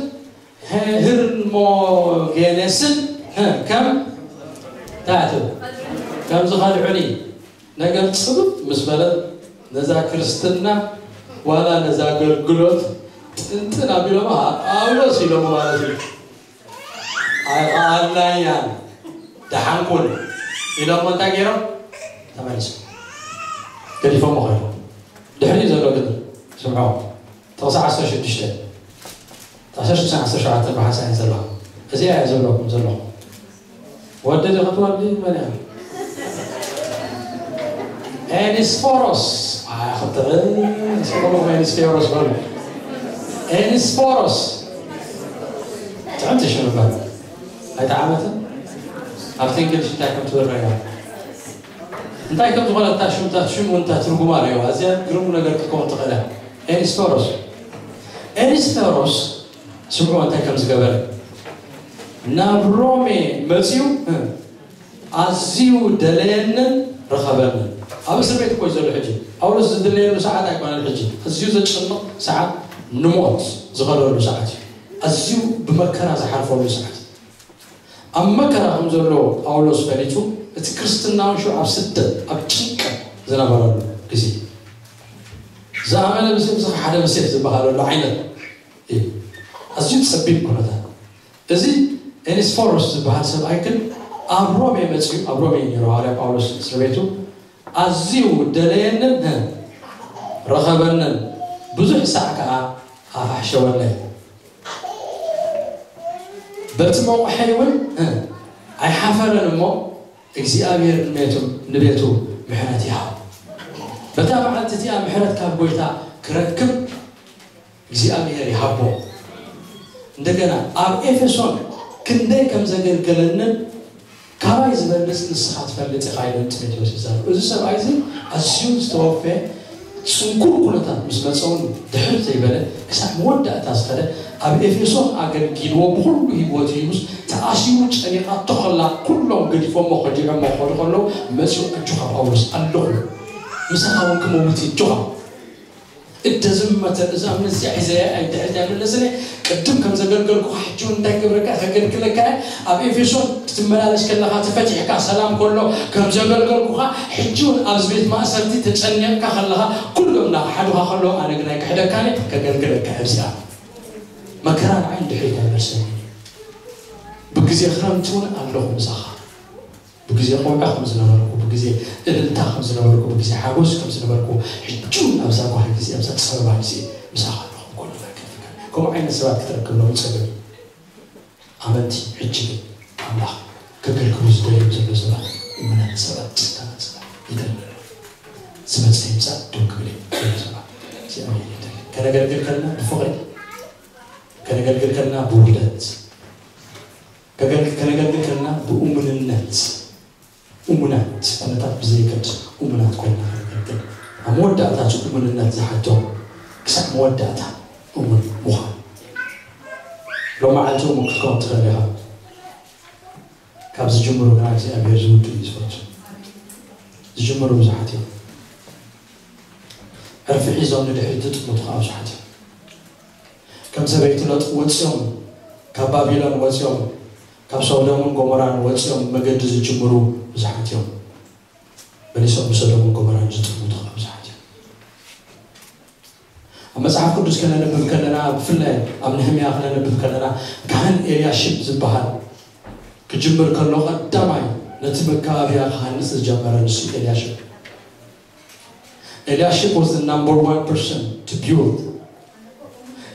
ሄ-፣ ህርሞጌኔስን፣ እ፣ ከም እንታይ ትብል? ከም ዝኸድዑኒ ነገር ጽብብ ምስ በለት፣ ነዛ ክርስትና ዋላ ነዛ ኣገልግሎት ጥንጥን ኣቢሎማ ጳውሎስ ኢሎሞ ማለት እዩ። ኣይኸኣልናያን፣ ደሓንኩን ኢሎሞ እንታይ ገይሮም? ተመሊሶም ገዲፎሞ ኸይዶም። ድሕሪኡ ዘሎ ግን ስምዖ። ጥቕሲ ዓሰርተ ሽዱሽተ፣ ዓሰርተ ሽዱሽተ፣ ዓሰርተ ሸውዓተ ብሓንሳእ እየን ዘለዋ። እዚኣ እያ ዝብለኩም ዘለኹ። ወዲ ዶ ክትወልዲ መን እያ? ኤኒስፎሮስ። ኣይ፣ ክልተ፣ እስኪ በሉ ኤኒስፎሮስ በሉ። ኤኒስፎሮስ። ጥዕምቲ ሽም እምበር። ኣይጠዓመትን? ኣብቲ እንግሊሽ እንታይ ከም ትብል ርኣያ። እንታይ ከም ዝኾነ እታ ሽም፣ እታ ሽም እውን እታ ትርጉማ ርኣያ። ኣዝያ ግርም ነገር ክትከውን ትኽእል እያ። ኤኒስፎሮስ። ኤኒስፎሮስ ስምዑ እንታይ ከም ዝገበረ። ናብ ሮሜ መጺኡ፣ እ፣ ኣዝዩ ደለየንን ረኸበንን። ኣብ እስር ቤት እኮ እዩ ዘሎ ሕጂ። ጳውሎስ ዝድለየሉ ሰዓት ኣይኮነን ሕጂ። ኣዝዩ ዘጨንቕ ሰዓት፣ ንሞት ዝኸደሉ ሰዓት እዩ። ኣዝዩ ብመከራ ዝሓልፈሉ ሰዓት። ኣብ መከራ ከም ዘሎ ጳውሎስ ፈሊጡ፣ እቲ ክርስትናውን ሽዑ ኣብ ስደት፣ ኣብ ጭንቀት ዝነበረሉ ግዜ። ዝኣመነ ብሴፍ፣ ዝኸሓደ ብሴፍ ዝበሃለሉ ዓይነት እዩ። ኣዝዩ ጸቢብ ኩነታት። እዚ ኤኒስፎሮስ ዝበሃል ሰብኣይ ግን ኣብ ሮሜ መጺኡ፣ ኣብ ሮሜ እዩ ነይሩ ሃዋርያ ጳውሎስ እስር ቤቱ፣ ኣዝዩ ደለየንን፣ እ፣ ረኸበንን፣ ብዙሕ ሳዕ ከኣ ኣፋሕሸወለይ። በቲ መቑሐይ እውን፣ እ፣ ኣይሓፈረን እሞ፣ እግዚኣብሔር ንቤቱ፣ ንቤቱ ምሕረት ይሃብ። በታ መዓልቲ እቲኣ ምሕረት ካብ ጐይታ ክረክብ እግዚኣብሔር ይሃቦ። እንደገና ኣብ ኤፌሶን ክንደይ ከም ዘገልገለንን ካባይ ዝበልጽ ንስኻ ትፈልጥ ኢኻ ኢሉ ንጢሞቴዎስ ይዛረብ። እዚ ሰብኣይ እዚ ኣዝዩ ዝተወፈየ ጽንኩር ኩነታት ምስ መጸ እውን ድሕር ዘይበለ ክሳዕ መወዳእታ ዝኸደ ኣብ ኤፌሶን ኣገልጊልዎ ብኹሉ ህይወቱ ይሙስ ተኣሲሩ ጨኒቓቶ ከላ ኩሎም ገዲፎሞ ከዲዖሞ ክኸዱ ከለዉ መጺኡ ኣጆኻ ጳውሎስ ኣለኹ ምሳኻ እውን ክመውት እየ ኣጆኻ እደ ዝመተ እዛ እምነት እዚኣ ሒዘያ ኣይድሕሪት ኣይምለስን እየ። ቅድም ከም ዘገልገልኩኻ ሕጂ እውን እንታይ ክገብረካ ከገልግለካ እየ። ኣብ ኤፌሶን ክትመላለስ ከለኻ ተፈቲሕካ ሰላም ከሎ ከም ዘገልገልኩኻ ሕጂ እውን ኣብዚ ቤት ማእሰርቲ ተጨኒቕካ ከለኻ ኩሎም እናኸሓዱኻ ከለዉ ኣነ ግን ኣይክሕደካን እየ ከገልግለካ እየ። ኣብዚኣ መከራ ንዓይ ንድሕሪት ኣይመልሰኒ እዩ። ብግዜ ክረምቲ እውን ኣለኹ ምሳኻ። ብግዜ ቆውዓ ከም ዝነበርኩ ብግዜ እልልታ ከም ዝነበርኩ ብግዜ ሓጎስ ከም ዝነበርኩ ሕጂ እውን ኣብዛ ጓሂ ግዜ ኣብዛ ጸበባ ግዜ ምሳኻ ኣለኹ። ጎንና ከፊካ ከምኡ ዓይነት ሰባት ክትረክብ ሎሚ ጸገም እዩ። ኣመንቲ ሕጂ ግን ኣምላኽ ከገልግሉ ዝደልዮም ዘሎ ሰባት እምነት ሰባት ጽንተና ሰባት ይደሊ ዝመጽእ ይምጻእ ደው ክብል እዩ ዝደልዩ ሰባት እዚኣም የድሊ። ከነገልግል ከለና ብፍቕሪ ከነገልግል ከለና ብውህደት ከነገልግል ከለና ብእሙንነት እሙናት ኩነታት ብዘየገድስ እሙናት ኮይና ከነገልግል ኣብ መወዳእታ እቲ እሙንነት ዝሓቶ ክሳዕ መወዳእታ እሙን ምዃን ሎማዓልቲ እሙን ክትከውን ትኽእል ኢኻ። ካብ ዝጅምሩ ግና እግዚኣብሔር ዝውድእ እዩ ዝፈቱ። ዝጅምሩ ብዙሓት እዮም። ዕርፊ ሒዞም ንድሕሪት ዝጥምቱ ከዓ ብዙሓት እዮም። ከም ሰበይቲ ሎጥ ወፂኦም ካብ ባቢሎን ወፂኦም ካብ ሶዶምን ጎሞራን ወፂኦም መገዲ ዝጅምሩ ብዙሓት እዮም። መሊሶም ብሶዶምን ጎሞራን ዝጥምቱ ከዓ ብዙሓት እዮም። ኣብ መፅሓፍ ቅዱስ ከነንብብ ከለና ብፍላይ ኣብ ነህምያ ከነንብብ ከለና ካህን ኤልያሽብ ዝበሃል ክጅምር ከሎ ቀዳማይ ነቲ መካባብያ ክሃንፅ ዝጀመረ ንሱ ኤልያሽብ Eliashib was the number one person to build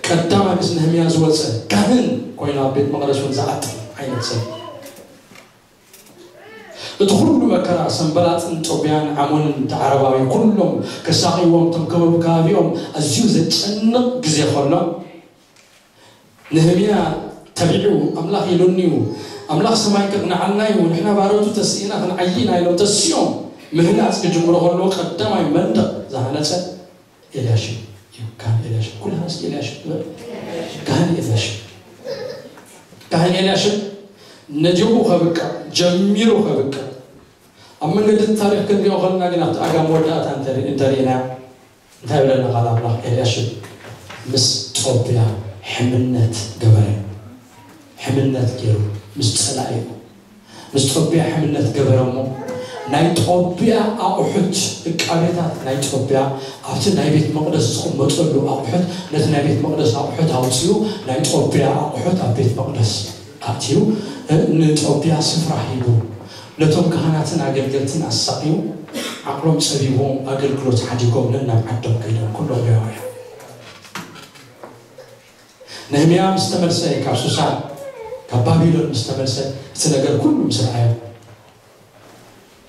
ቀዳማይ ምስ ነህምያ ዝወፀ ካህን ኮይኑ ኣብ ቤት መቅደስ እውን ዝዓጥር ዓይነት ሰብ እቲ ኩሉ መከራ ሰንበላጥን ጦብያን ዓሞንን እቲ ዓረባዊ ኩሎም ከሳቕይዎም እቶም ከበቡ ከባቢኦም ኣዝዩ ዘጨንቕ ግዜ ከሎ ነህምያ ተቢዑ ኣምላኽ ኢሉኒ እዩ ኣምላኽ ሰማይ ከቕንዓልና እዩ ንሕና ባሮቱ ተስኢና ክንዓይና ኢሎም ተሲኦም ምህናፅ ክጅምሩ ከለዉ ቀዳማይ መንደቕ ዝሃነፀ ኤልያሽብ እዩ። ካህን ኤልያሽብ ኩልና እስኪ ኤልያሽብ ንበል። ካህን ኤልያሽብ ካህን ኤልያሽብ ነዲቑ ከብቅዕ ጀሚሩ ከብቅዕ ኣብ መንገዲ ታሪክ ክንሪኦ ከለና ግን ኣብቲ ኣጋ መወዳእታ እንተሪእና እንታይ ብለና ቃል ኣምላኽ ኤልያሽብ ምስ ጦብያ ሕምነት ገበረ። ሕምነት ገይሩ ምስ ጸላኢኡ ምስ ጦብያ ሕምነት ገበረ እሞ ናይ ጦብያ ኣቑሑት ዕቃቤታት ናይ ጦብያ ኣብቲ ናይ ቤት መቕደስ ዝቕመጠሉ ኣቑሑት ነቲ ናይ ቤት መቕደስ ኣቑሑት ኣውፅኡ ናይ ጦብያ ኣቑሑት ኣብ ቤት መቕደስ ኣትዩ ንጦብያ ስፍራ ሂቡ ነቶም ካህናትን ኣገልገልትን ኣሳቕዩ ዓቕሎም ጸቢብዎም ኣገልግሎት ሓዲጎም ነናብ ዓዶም ከይዶም ኩሎም ሌዋውያን ነህምያ ምስ ተመልሰ ካብ ሱሳ ካብ ባቢሎን ምስ ተመልሰ እቲ ነገር ኩሉ ምስ ረኣዮ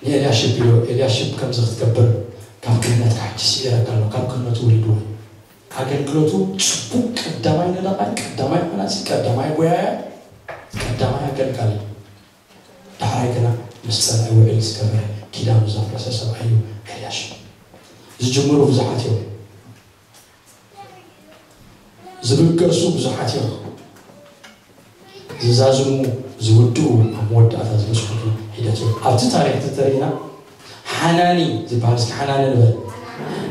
ንኤልያሽብ ኢሎ ኤልያሽብ ከምዚ ክትገብር ካብ ክህነት ካሕጂ ስዒረካ ኣሎ ካብ ክህነቱ ውሪድዎ ኣገልግሎቱ ጽቡቅ ቀዳማይ ነዳቃይ ቀዳማይ መናጺ ቀዳማይ ጎያያ ቀዳማይ ኣገልጋሊ ዳሕራይ ግና ምስ ጸላኢ ውዕል ዝገበረ ኪዳኑ ዘፍረሰ ሰብኣይ እዩ ኤልያሽብ ዝጅምሩ ብዙሓት እዮም ዝብገሱ ብዙሓት እዮም ዝዛዝሙ ዝውድኡ ኣብ መወዳእታ ዝበፅሑ ሒደት እዮም ኣብቲ ታሪክ ተተሪእና ሓናኒ ዝበሃል እስኪ ሓናኒ ንበል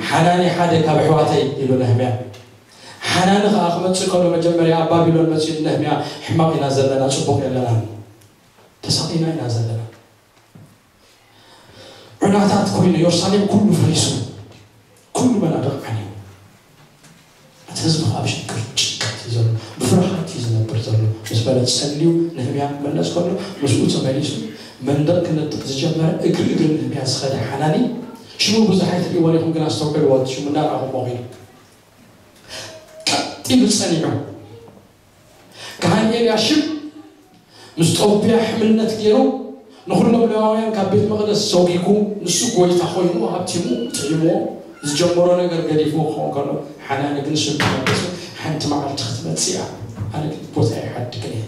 ሓናኒ ሓደ ካብ ኣሕዋተይ ኢሉ ነህምያ ሓናኒ ከዓ ክመፅእ ከሎ መጀመርያ ኣብ ባቢሎን መፅኡ ነህምያ ሕማቕ ኢና ዘለና ፅቡቕ የለና ተሳቒና ኢና ዘለና ዑናታት ኮይኑ የሩሳሌም ኩሉ ፈሪሱ ኩሉ መናድቕ ዓንዩ እቲ ህዝቢ ኣብ ሽግር ጭንቀት እዩ ዘሎ ብፍርሃት እዩ ዝነብር ዘሎ ምስ በለ ጸልዩ ንህምያ ክመለስ ከሎ ምስኡ ተመሊሱ መንደቕ ክነድቕ ዝጀመረ እግሪ እግሪ ንህምያ ዝኸደ ሓናኒ ሽሙ ብዙሕ ኣይትርእይዎን ኢኹም ግን ኣስተውዕልዎ እቲ ሽሙ እንዳረኣኹሞ ኺዱ ቀጥ ኢሉ ጸኒዑ ካህን ኤልያሽብ ምስ ጦብያ ሕምነት ገይሩ ንኹሎም ሌዋውያን ካብ ቤት መቕደስ ሰጒጉ ንሱ ጎይታ ኮይኑ ሃብቲሙ ጥዒምዎ ዝጀመሮ ነገር ገዲፍዎ ክኸውን ከሎ ሓናኒ ግን ሽም ተመለሱ ሓንቲ መዓልቲ ክትመጽእ እያ ኣነ ግን ቦታ ኣይሓድግን እየ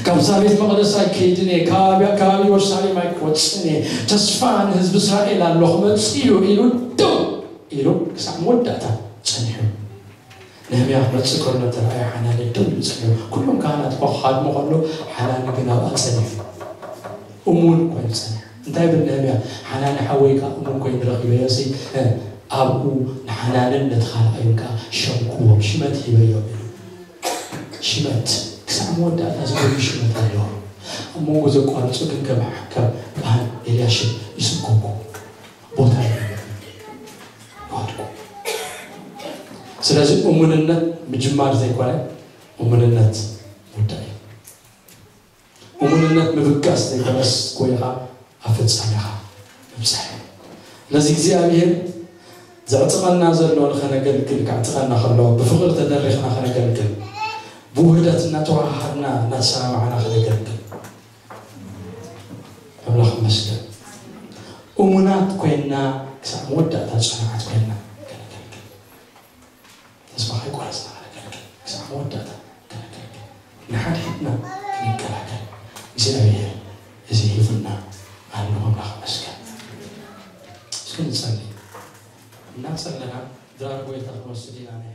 ካብዛ ቤት መቕደስ ኣይከይድን እየ ከባቢ ከባቢ የሩሳሌም ኣይክወፅን እየ ተስፋ ንህዝቢ እስራኤል ኣሎ ክመፅእ እዩ ኢሉ ደው ኢሉ ክሳዕ መወዳእታ ጸኒሑ ነህምያ ክመጽእ ከሎ ተራእዮ ሓናኒ ደው ኢሉ ጸኒሑ። ኩሎም ካህናት እኳ ክሃድሙ ከሎ ሓናኒ ግን ኣብኣ ጸኒሑ። እሙን ኮይኑ ጸኒሑ። እንታይ ይብል ነህምያ? ሓናኒ ሓወይ ከኣ እሙን ኮይኑ ረኺበዮ ሲ ኣብኡ ንሓናንን ነቲ ካልኣዩን ከኣ ሸምክዎም፣ ሽመት ሂበዮም ኢሉ። ሽመት ክሳዕ መወዳእታ ዝጎዩ ሽመት ኣለዎ። ኣብ መንጎ ዘቋርጹ ግን ከም ከም ካህን ኤልያሽብ ይስጎጉ። ቦታ የለን። ይወድቁ። ስለዚ እሙንነት ምጅማር ዘይኮነ እሙንነት ምውዳእ እዩ። እሙንነት ምብጋስ ዘይኮነስ ኮይንኻ ኣብ ፍጻሜኻ ምብጻሕ እዩ። ስለዚ እግዚኣብሔር ዘዕጥቐና ዘሎ ንኸነገልግል ከዕጥቐና ከሎ ብፍቕሪ ተደሪኽና ኸነገልግል ብውህደት እናተዋሃሃድና እናተሰማማዕና ኸነገልግል ኣምላኽ ይመስገን። እሙናት ኮይንና ክሳዕ መወዳእታ ጽኑዓት ኮይንና ከነገልግል ተስፋ ከይቆረጽና ከነገልግል ክሳዕ መወዳእታ ከነገልግል ንሓድሕድና ክንከላከል እግዚኣብሔር እዚ ሂቡና ኣሎ ኣምላኽ ይመስገን። እስኪ ንጸሊ እናጸለና ድራር ጎይታ ክንወስድ ኢና ናይ